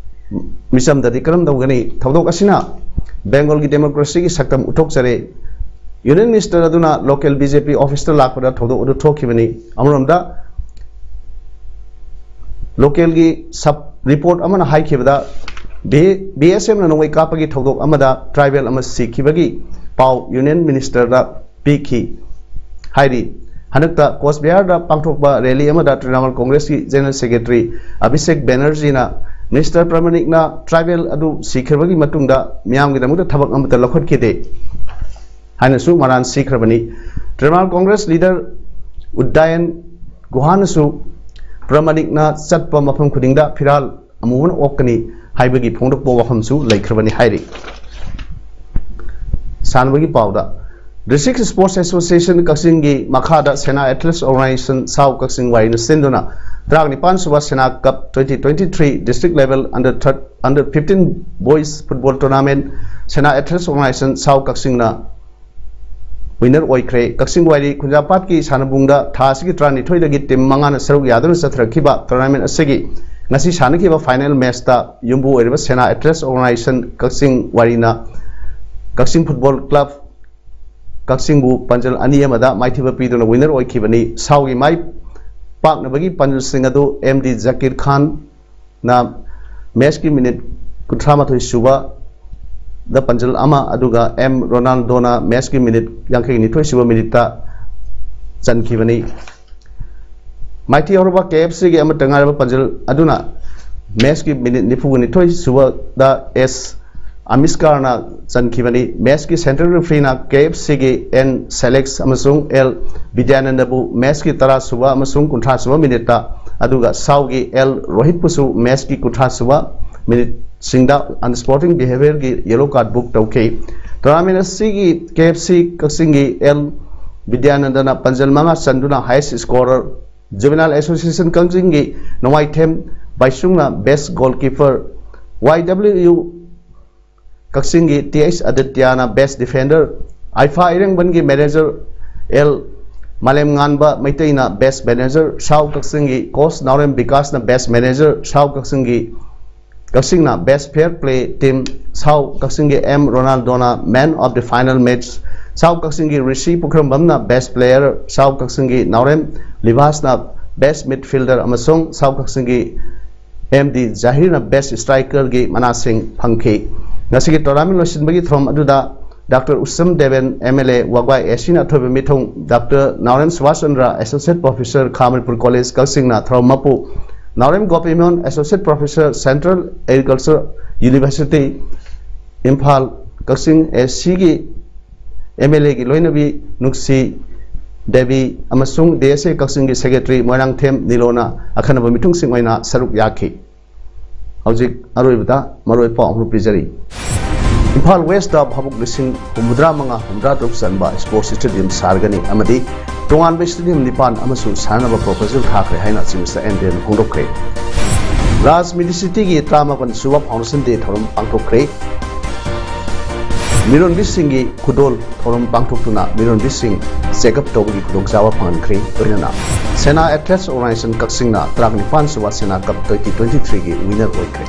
ꯃꯤꯆꯝꯗꯗꯤ ꯀꯔꯝ ꯇꯧꯒꯅꯤ? ꯊꯧꯗꯣꯛ ꯑꯁꯤꯅ ꯕꯦꯡꯒꯣꯜꯒꯤ ꯗꯦꯃꯣꯀ꯭ꯔꯦꯁꯤꯒꯤ ꯁꯛꯇꯝ ꯎꯠꯊꯣꯛꯆꯔꯦ꯫ ꯌꯨꯅꯤꯌꯟ ꯃꯤꯅꯤꯁꯇꯔ ꯑꯗꯨꯅ ꯂꯣꯀꯦꯜ ꯕꯤ ꯖꯦ ꯄꯤ ꯑꯣꯐꯤꯁꯇ ꯂꯥꯛꯄꯗ ꯊꯧꯗꯣꯛ ꯑꯗꯨ ꯊꯣꯛꯈꯤꯕꯅꯤ꯫ ꯑꯃꯔꯣꯝꯗ, ꯂꯣꯀꯦꯜꯒꯤ ꯁꯕ ꯔꯤꯄꯣꯔꯠ ꯑꯃꯅ ꯍꯥꯏꯈꯤꯕꯗ, ꯕꯤ ꯑꯦꯁ ꯑꯦꯐꯅ ꯅꯣꯡꯃꯩ ꯀꯥꯞꯄꯒꯤ ꯊꯧꯗꯣꯛ ꯑꯃꯗ ꯇ꯭ꯔꯥꯏꯕꯦꯜ ꯑꯃ ꯁꯤꯈꯤꯕꯒꯤ ꯄꯥꯎ ꯌꯨꯅꯤꯌꯟ ꯃꯤꯅꯤꯁꯇꯔꯗ ꯄꯤꯈꯤ ꯍꯥꯏꯔꯤ꯫ ꯍꯟꯗꯛꯇ ꯀꯣꯆ ꯕꯤꯍꯥꯔꯗ ꯄꯥꯡꯊꯣꯛꯄ ꯔꯦꯂꯤ ꯑꯃꯗ ꯇ꯭ꯔꯤꯅꯥꯃꯨꯜ ꯀꯣꯡꯒ꯭ꯔꯦꯁꯀꯤ ꯖꯦꯅꯔꯦꯜ ꯁꯦꯀ꯭ꯔꯦꯇꯔꯤ ꯑꯚꯤꯁꯦꯛ ꯕꯦꯅꯔꯖꯤꯅ ꯃꯤꯅꯤꯁꯇꯔ ꯄ꯭ꯔꯃꯥꯅꯤꯛꯅ ꯇ꯭ꯔꯥꯏꯕꯦꯜ ꯑꯗꯨ ꯁꯤꯈ꯭ꯔꯕꯒꯤ ꯃꯇꯨꯡꯗ ꯃꯤꯌꯥꯝꯒꯤꯗꯃꯛꯇ ꯊꯕꯛ ꯑꯃꯠꯇ ꯂꯧꯈꯠꯈꯤꯗꯦ ꯍꯥꯏꯅꯁꯨ ꯃꯔꯥꯟ ꯁꯤꯈ꯭ꯔꯕꯅꯤ꯫ ꯇ꯭ꯔꯤꯅꯥꯃꯨꯜ ꯀꯣꯡꯒ꯭ꯔꯦꯁ ꯂꯤꯗꯔ ꯎꯗꯥꯌꯟ ꯒꯨꯍꯥꯅꯁꯨ ꯄ꯭ꯔꯃꯥꯅꯤꯛꯅ ꯆꯠꯄ ꯃꯐꯝ ꯈꯨꯗꯤꯡꯗ ꯐꯤꯔꯥꯜ ꯑꯃꯨꯕꯅ ꯑꯣꯛꯀꯅꯤ ꯍꯥꯏꯕꯒꯤ ꯐꯣꯡꯗꯣꯛꯄ ꯋꯥꯐꯝꯁꯨ ꯂꯩꯈ꯭ꯔꯕꯅꯤ ꯍꯥꯏꯔꯤ꯫ ꯁꯥꯟꯅꯕꯒꯤ ꯄꯥꯎꯗ, ꯗꯤꯁꯇ꯭ꯔꯤꯛ ꯁ꯭ꯄꯣꯔꯠꯁ ꯑꯦꯁꯣꯁꯤꯌꯦꯁꯟ ꯀꯛꯆꯤꯡꯒꯤ ꯃꯈꯥꯗ ꯁꯦꯅꯥ ꯑꯦꯊꯂꯦꯠꯁ ꯑꯣꯔꯒꯅꯥꯏꯖꯦꯁꯟ ꯁꯥꯎ ꯀꯛꯆꯤꯡ ꯋꯥꯏꯅ ꯁꯤꯟꯗꯨꯅ ꯇꯔꯥꯅꯤꯄꯥꯟ ꯁꯨꯕ ꯁꯦꯅꯥ ꯀꯞ twenty twenty three district level under third under fifteen boys football tournament ꯁꯦꯅꯥ ꯑꯦꯊꯂꯦꯠꯁ ꯑꯣꯔꯒꯅꯥꯏꯖꯦꯁꯟ ꯁꯥꯎ ꯀꯛꯆꯤꯡꯅ ꯋꯤꯅꯔ ꯑꯣꯏꯈ꯭ꯔꯦ꯫ ꯀꯛꯆꯤꯡ ꯋꯥꯏꯔꯤ ꯈꯨꯟꯖꯥꯄꯥꯠꯀꯤ ꯁꯥꯟꯅꯕꯨꯡꯗ ꯊꯥ ꯑꯁꯤꯒꯤ ꯇꯔꯥꯅꯤꯊꯣꯏꯗꯒꯤ ꯇꯤꯝ ꯃꯉꯥꯅ ꯁꯔꯨꯛ ꯌꯥꯗꯨꯅ ꯆꯠꯊꯔꯛꯈꯤꯕ ꯇꯣꯔꯅꯥꯃꯦꯟ ꯑꯁꯤꯒꯤ ꯉꯁꯤ ꯁꯥꯟꯅꯈꯤꯕ ꯐꯥꯏꯅꯦꯜ ꯃꯦꯆꯇ ꯌꯨꯝꯕꯨ ꯑꯣꯏꯔꯤꯕ ꯁꯦꯅꯥ ꯑꯦꯊꯂꯦꯠꯁ ꯑꯣꯔꯒꯅꯥꯏꯖꯦꯁꯟ ꯀꯛꯆꯤꯡ ꯋꯥꯏꯔꯤꯅ ꯀꯛꯆꯤꯡ ꯐꯨꯠꯕꯣꯜ ꯀ꯭ꯂꯕ ꯀꯛꯆꯤꯡꯕꯨ ꯄꯥꯟꯖꯜ ꯑꯅꯤ ꯑꯃꯗ ꯃꯥꯏꯊꯤꯕ ꯄꯤꯗꯨꯅ ꯋꯤꯅꯔ ꯑꯣꯏꯈꯤꯕꯅꯤ꯫ ꯁꯥꯎꯒꯤ ꯃꯥꯏ ꯄꯥꯛꯅꯕꯒꯤ ꯄꯥꯟꯖꯜꯁꯤꯡ ꯑꯗꯨ ꯑꯦꯝ ꯗꯤ ꯖꯀꯤꯔ ꯈꯥꯟꯅ ꯃꯦꯆꯀꯤ ꯃꯤꯅꯤꯠ ꯀꯨꯟꯊ꯭ꯔꯥ ꯃꯥꯊꯣꯏ ꯁꯨꯕꯗ ꯄꯥꯟꯖꯜ ꯑꯃ, ꯑꯗꯨꯒ ꯑꯦꯝ ꯔꯣꯅꯥꯜꯗꯣꯅ ꯃꯦꯆꯀꯤ ꯃꯤꯅꯤꯠ ꯌꯥꯡꯈꯩ ꯅꯤꯊꯣꯏ ꯁꯨꯕ ꯃꯤꯅꯤꯠꯇ ꯆꯟꯈꯤꯕꯅꯤ꯫ ꯃꯥꯏꯊꯤ ꯍꯧꯔꯕ ꯀꯦ ꯑꯦꯐ ꯁꯤꯒꯤ ꯑꯃꯠꯇ ꯉꯥꯏꯔꯕ ꯄꯥꯟꯖꯜ ꯑꯗꯨꯅ ꯃꯦꯆꯀꯤ ꯃꯤꯅꯤꯠ ꯅꯤꯐꯨ ꯅꯤꯊꯣꯏ ꯁꯨꯕꯗ ꯑꯦꯁ ꯑꯃꯤꯁꯀꯥꯔꯅ ꯆꯟꯈꯤꯕꯅꯤ꯫ ꯃꯦꯆꯀꯤ ꯁꯦꯟꯇ꯭ꯔꯦꯜ ꯔꯦꯐ꯭ꯔꯤꯅ ꯀꯦ ꯑꯦꯐ ꯁꯤꯒꯤ ꯑꯦꯟ ꯁꯦꯂꯦꯛꯁ ꯑꯃꯁꯨꯡ ꯑꯦꯜ ꯕꯤꯗ꯭ꯌꯥꯅꯟꯗꯕꯨ ꯃꯦꯆꯀꯤ ꯇꯔꯥ ꯁꯨꯕ ꯑꯃꯁꯨꯡ ꯀꯨꯟꯊ꯭ꯔꯥ ꯁꯨꯕ ꯃꯤꯅꯤꯠꯇ, ꯑꯗꯨꯒ ꯁꯥꯎꯒꯤ ꯑꯦꯜ ꯔꯣꯍꯤꯠꯄꯨꯁꯨ ꯃꯦꯆꯀꯤ ꯀꯨꯟꯊ꯭ꯔꯥ ꯁꯨꯕ ꯃꯤꯅꯤꯠꯁꯤꯡꯗ ꯑꯟꯁꯄꯣꯔꯇꯤꯡ ꯕꯤꯍꯦꯕꯤꯌꯔꯒꯤ ꯌꯦꯂꯣ ꯀꯥꯔꯗ ꯕꯨꯛ ꯇꯧꯈꯤ꯫ ꯇꯣꯔꯅꯥꯃꯦꯟ ꯑꯁꯤꯒꯤ ꯀꯦ ꯑꯦꯐ ꯁꯤ ꯀꯛꯆꯤꯡꯒꯤ ꯑꯦꯜ ꯕꯤꯗ꯭ꯌꯥꯅꯟꯗꯅ ꯄꯥꯟꯖꯜ ꯃꯉꯥ ꯆꯟꯗꯨꯅ ꯍꯥꯏꯌꯦꯁ ꯁ꯭ꯀꯣꯔꯔ, ꯖꯨꯕꯦꯅꯥꯏꯜ ꯑꯦꯁꯣꯁꯤꯌꯦꯁꯟ ꯀꯛꯆꯤꯡꯒꯤ ꯅꯣꯡꯃꯥꯏꯊꯦꯝ ꯕꯥꯏꯁꯨꯡꯅ best goalkeeper, Y W U ꯀꯛꯆꯤꯡꯒꯤ ꯇꯤ ꯑꯩꯆ ꯑꯗꯤꯇ꯭ꯌꯥꯅ ꯕꯦꯁ ꯗꯤꯐꯦꯟꯗꯔ, ꯑꯥꯏꯐꯥ ꯏꯔꯦꯡꯕꯟꯒꯤ manager L Malemnganba Meitei best manager, ꯁꯥꯎ ꯀꯛꯆꯤꯡꯒꯤ coach ꯅꯥꯎꯔꯦꯝ ꯕꯤꯀꯥꯁꯅ best manager, ꯁꯥꯎ ꯀꯛꯆꯤꯡꯒꯤ ꯀꯛꯆꯤꯡꯅ best fair play team, ꯁꯥꯎ ꯀꯛꯆꯤꯡꯒꯤ ꯑꯦꯝ ꯔꯣꯅꯥꯜꯗꯣꯅ man of the final match, ꯁꯥꯎ ꯀꯛꯆꯤꯡꯒꯤ ꯔꯤꯁꯤ ꯄꯨꯈ꯭ꯔꯝꯕꯝꯅ best player, ꯁꯥꯎ ꯀꯛꯆꯤꯡꯒꯤ ꯅꯥꯎꯔꯦꯝ ꯂꯤꯕꯥꯁꯅ best midfielder ꯑꯃꯁꯨꯡ ꯁꯥꯎ ꯀꯛꯆꯤꯡꯒꯤ ꯑꯦꯝ ꯗꯤ ꯖꯥꯍꯤꯔꯅ best strikerꯒꯤ ꯃꯅꯥꯁꯤꯡ ꯐꯪꯈꯤ꯫ ꯉꯁꯤꯒꯤ tournament ꯂꯣꯏꯁꯤꯟꯕꯒꯤ ꯊꯧꯔꯝ ꯑꯗꯨꯗ ꯗꯥꯛꯇꯔ ꯎꯁꯝ ꯗꯦꯕꯦꯟ, ꯑꯦꯝ ꯑꯦꯜ ꯑꯦ, ꯋꯥꯒ꯭ꯋꯥꯏ ꯑꯦ ꯁꯤꯅ ꯑꯊꯣꯏꯕ ꯃꯤꯊꯨꯡ, ꯗꯥꯛꯇꯔ ꯅꯥꯎꯔꯦꯝ ꯁꯨꯕꯥꯁ ꯆꯟꯗ꯭ꯔ, associate professor, ꯈꯥ ꯃꯅꯤꯄꯨꯔ college ꯀꯛꯆꯤꯡꯅ ꯊꯧꯔꯝ ꯃꯄꯨ, ꯅꯥꯎꯔꯦꯝ ꯒꯣꯄꯤꯃꯣꯍꯟ, associate professor, Central Agriculture University, Imphal, ꯀꯛꯆꯤꯡ ꯑꯦ ꯁꯤꯒꯤ ꯑꯦꯝ ꯑꯦꯜ ꯑꯦꯒꯤ ꯂꯣꯏꯅꯕꯤ ꯅꯨꯡꯁꯤ ꯗꯦꯕꯤ ꯑꯃꯁꯨꯡ ꯗꯤ ꯑꯦꯁ ꯑꯦ ꯀꯛꯆꯤꯡꯒꯤ secretary ꯃꯣꯏꯔꯥꯡꯊꯦꯝ ꯅꯤꯂꯣꯅ ꯑꯈꯟꯅꯕ ꯃꯤꯊꯨꯡꯁꯤꯡ ꯑꯣꯏꯅ ꯁꯔꯨꯛ ꯌꯥꯈꯤ꯫ ꯍꯧꯖꯤꯛ ꯑꯔꯣꯏꯕꯗ ꯃꯔꯨꯑꯣꯏꯕ ꯄꯥꯎ ꯑꯃ ꯄꯤꯖꯔꯤ꯫ ꯏꯝꯐꯥꯜ ꯋꯦꯁꯇ ꯚꯥꯕꯨꯛ ꯂꯤꯁꯤꯡ ꯍꯨꯝꯐꯨꯇꯔꯥ ꯃꯉꯥ ꯍꯨꯝꯐꯨꯇꯔꯥ ꯇꯔꯨꯛ ꯆꯟꯕ sports stadium ꯁꯥꯔꯒꯅꯤ ꯑꯃꯗꯤ ꯇꯣꯉꯥꯟꯕ stadium ꯅꯤꯄꯥꯟ ꯑꯃꯁꯨ ꯁꯥꯟꯅꯅꯕ proposal ꯊꯥꯈ꯭ꯔꯦ ꯍꯥꯏꯅ Chief Minister ꯑꯦꯟ ꯕꯤꯔꯦꯟꯅ ꯐꯣꯡꯗꯣꯛꯈ꯭ꯔꯦ꯫ ꯔꯥꯖ ꯃꯤꯗꯤꯁꯤꯇꯤꯒꯤ ꯇꯔꯥꯃꯥꯄꯟ ꯁꯨꯕ Foundation Day ꯊꯧꯔꯝ ꯄꯥꯡꯊꯣꯛꯈ꯭ꯔꯦ꯫ ꯃꯤꯔꯣꯟꯕꯤꯁꯤꯡꯒꯤ ꯈꯨꯗꯣꯜ ꯊꯧꯔꯝ ꯄꯥꯡꯊꯣꯛꯇꯨꯅ ꯃꯤꯔꯣꯟꯕꯤꯁꯤꯡ check up ꯇꯧꯕꯒꯤ ꯈꯨꯗꯣꯡꯆꯥꯕ ꯐꯪꯍꯟꯈ꯭ꯔꯦ꯫ ꯂꯣꯏꯅꯅ Sena Athletes Organization ꯀꯛꯆꯤꯡꯅ ꯇꯔꯥꯅꯤꯄꯥꯟ ꯁꯨꯕ Sena Cup twenty twenty-threeꯒꯤ winner ꯑꯣꯏꯈ꯭ꯔꯦ꯫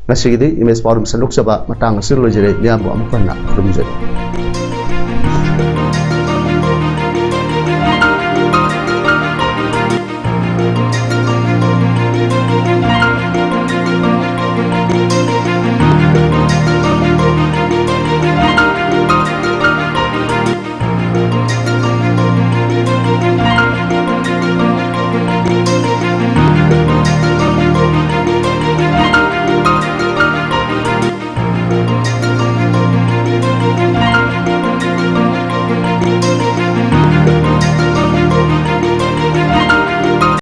ꯉꯁꯤꯒꯤꯗꯤ ꯏꯃꯦꯖ ꯄꯥꯎꯗꯝ ꯁꯟꯗꯣꯛꯆꯕ ꯃꯇꯥꯡ ꯑꯁꯤꯗ ꯂꯣꯏꯖꯔꯦ꯫ ꯃꯤꯌꯥꯝꯕꯨ ꯑꯃꯨꯛ ꯍꯟꯅ ꯈꯨꯔꯨꯝꯖꯔꯤ꯫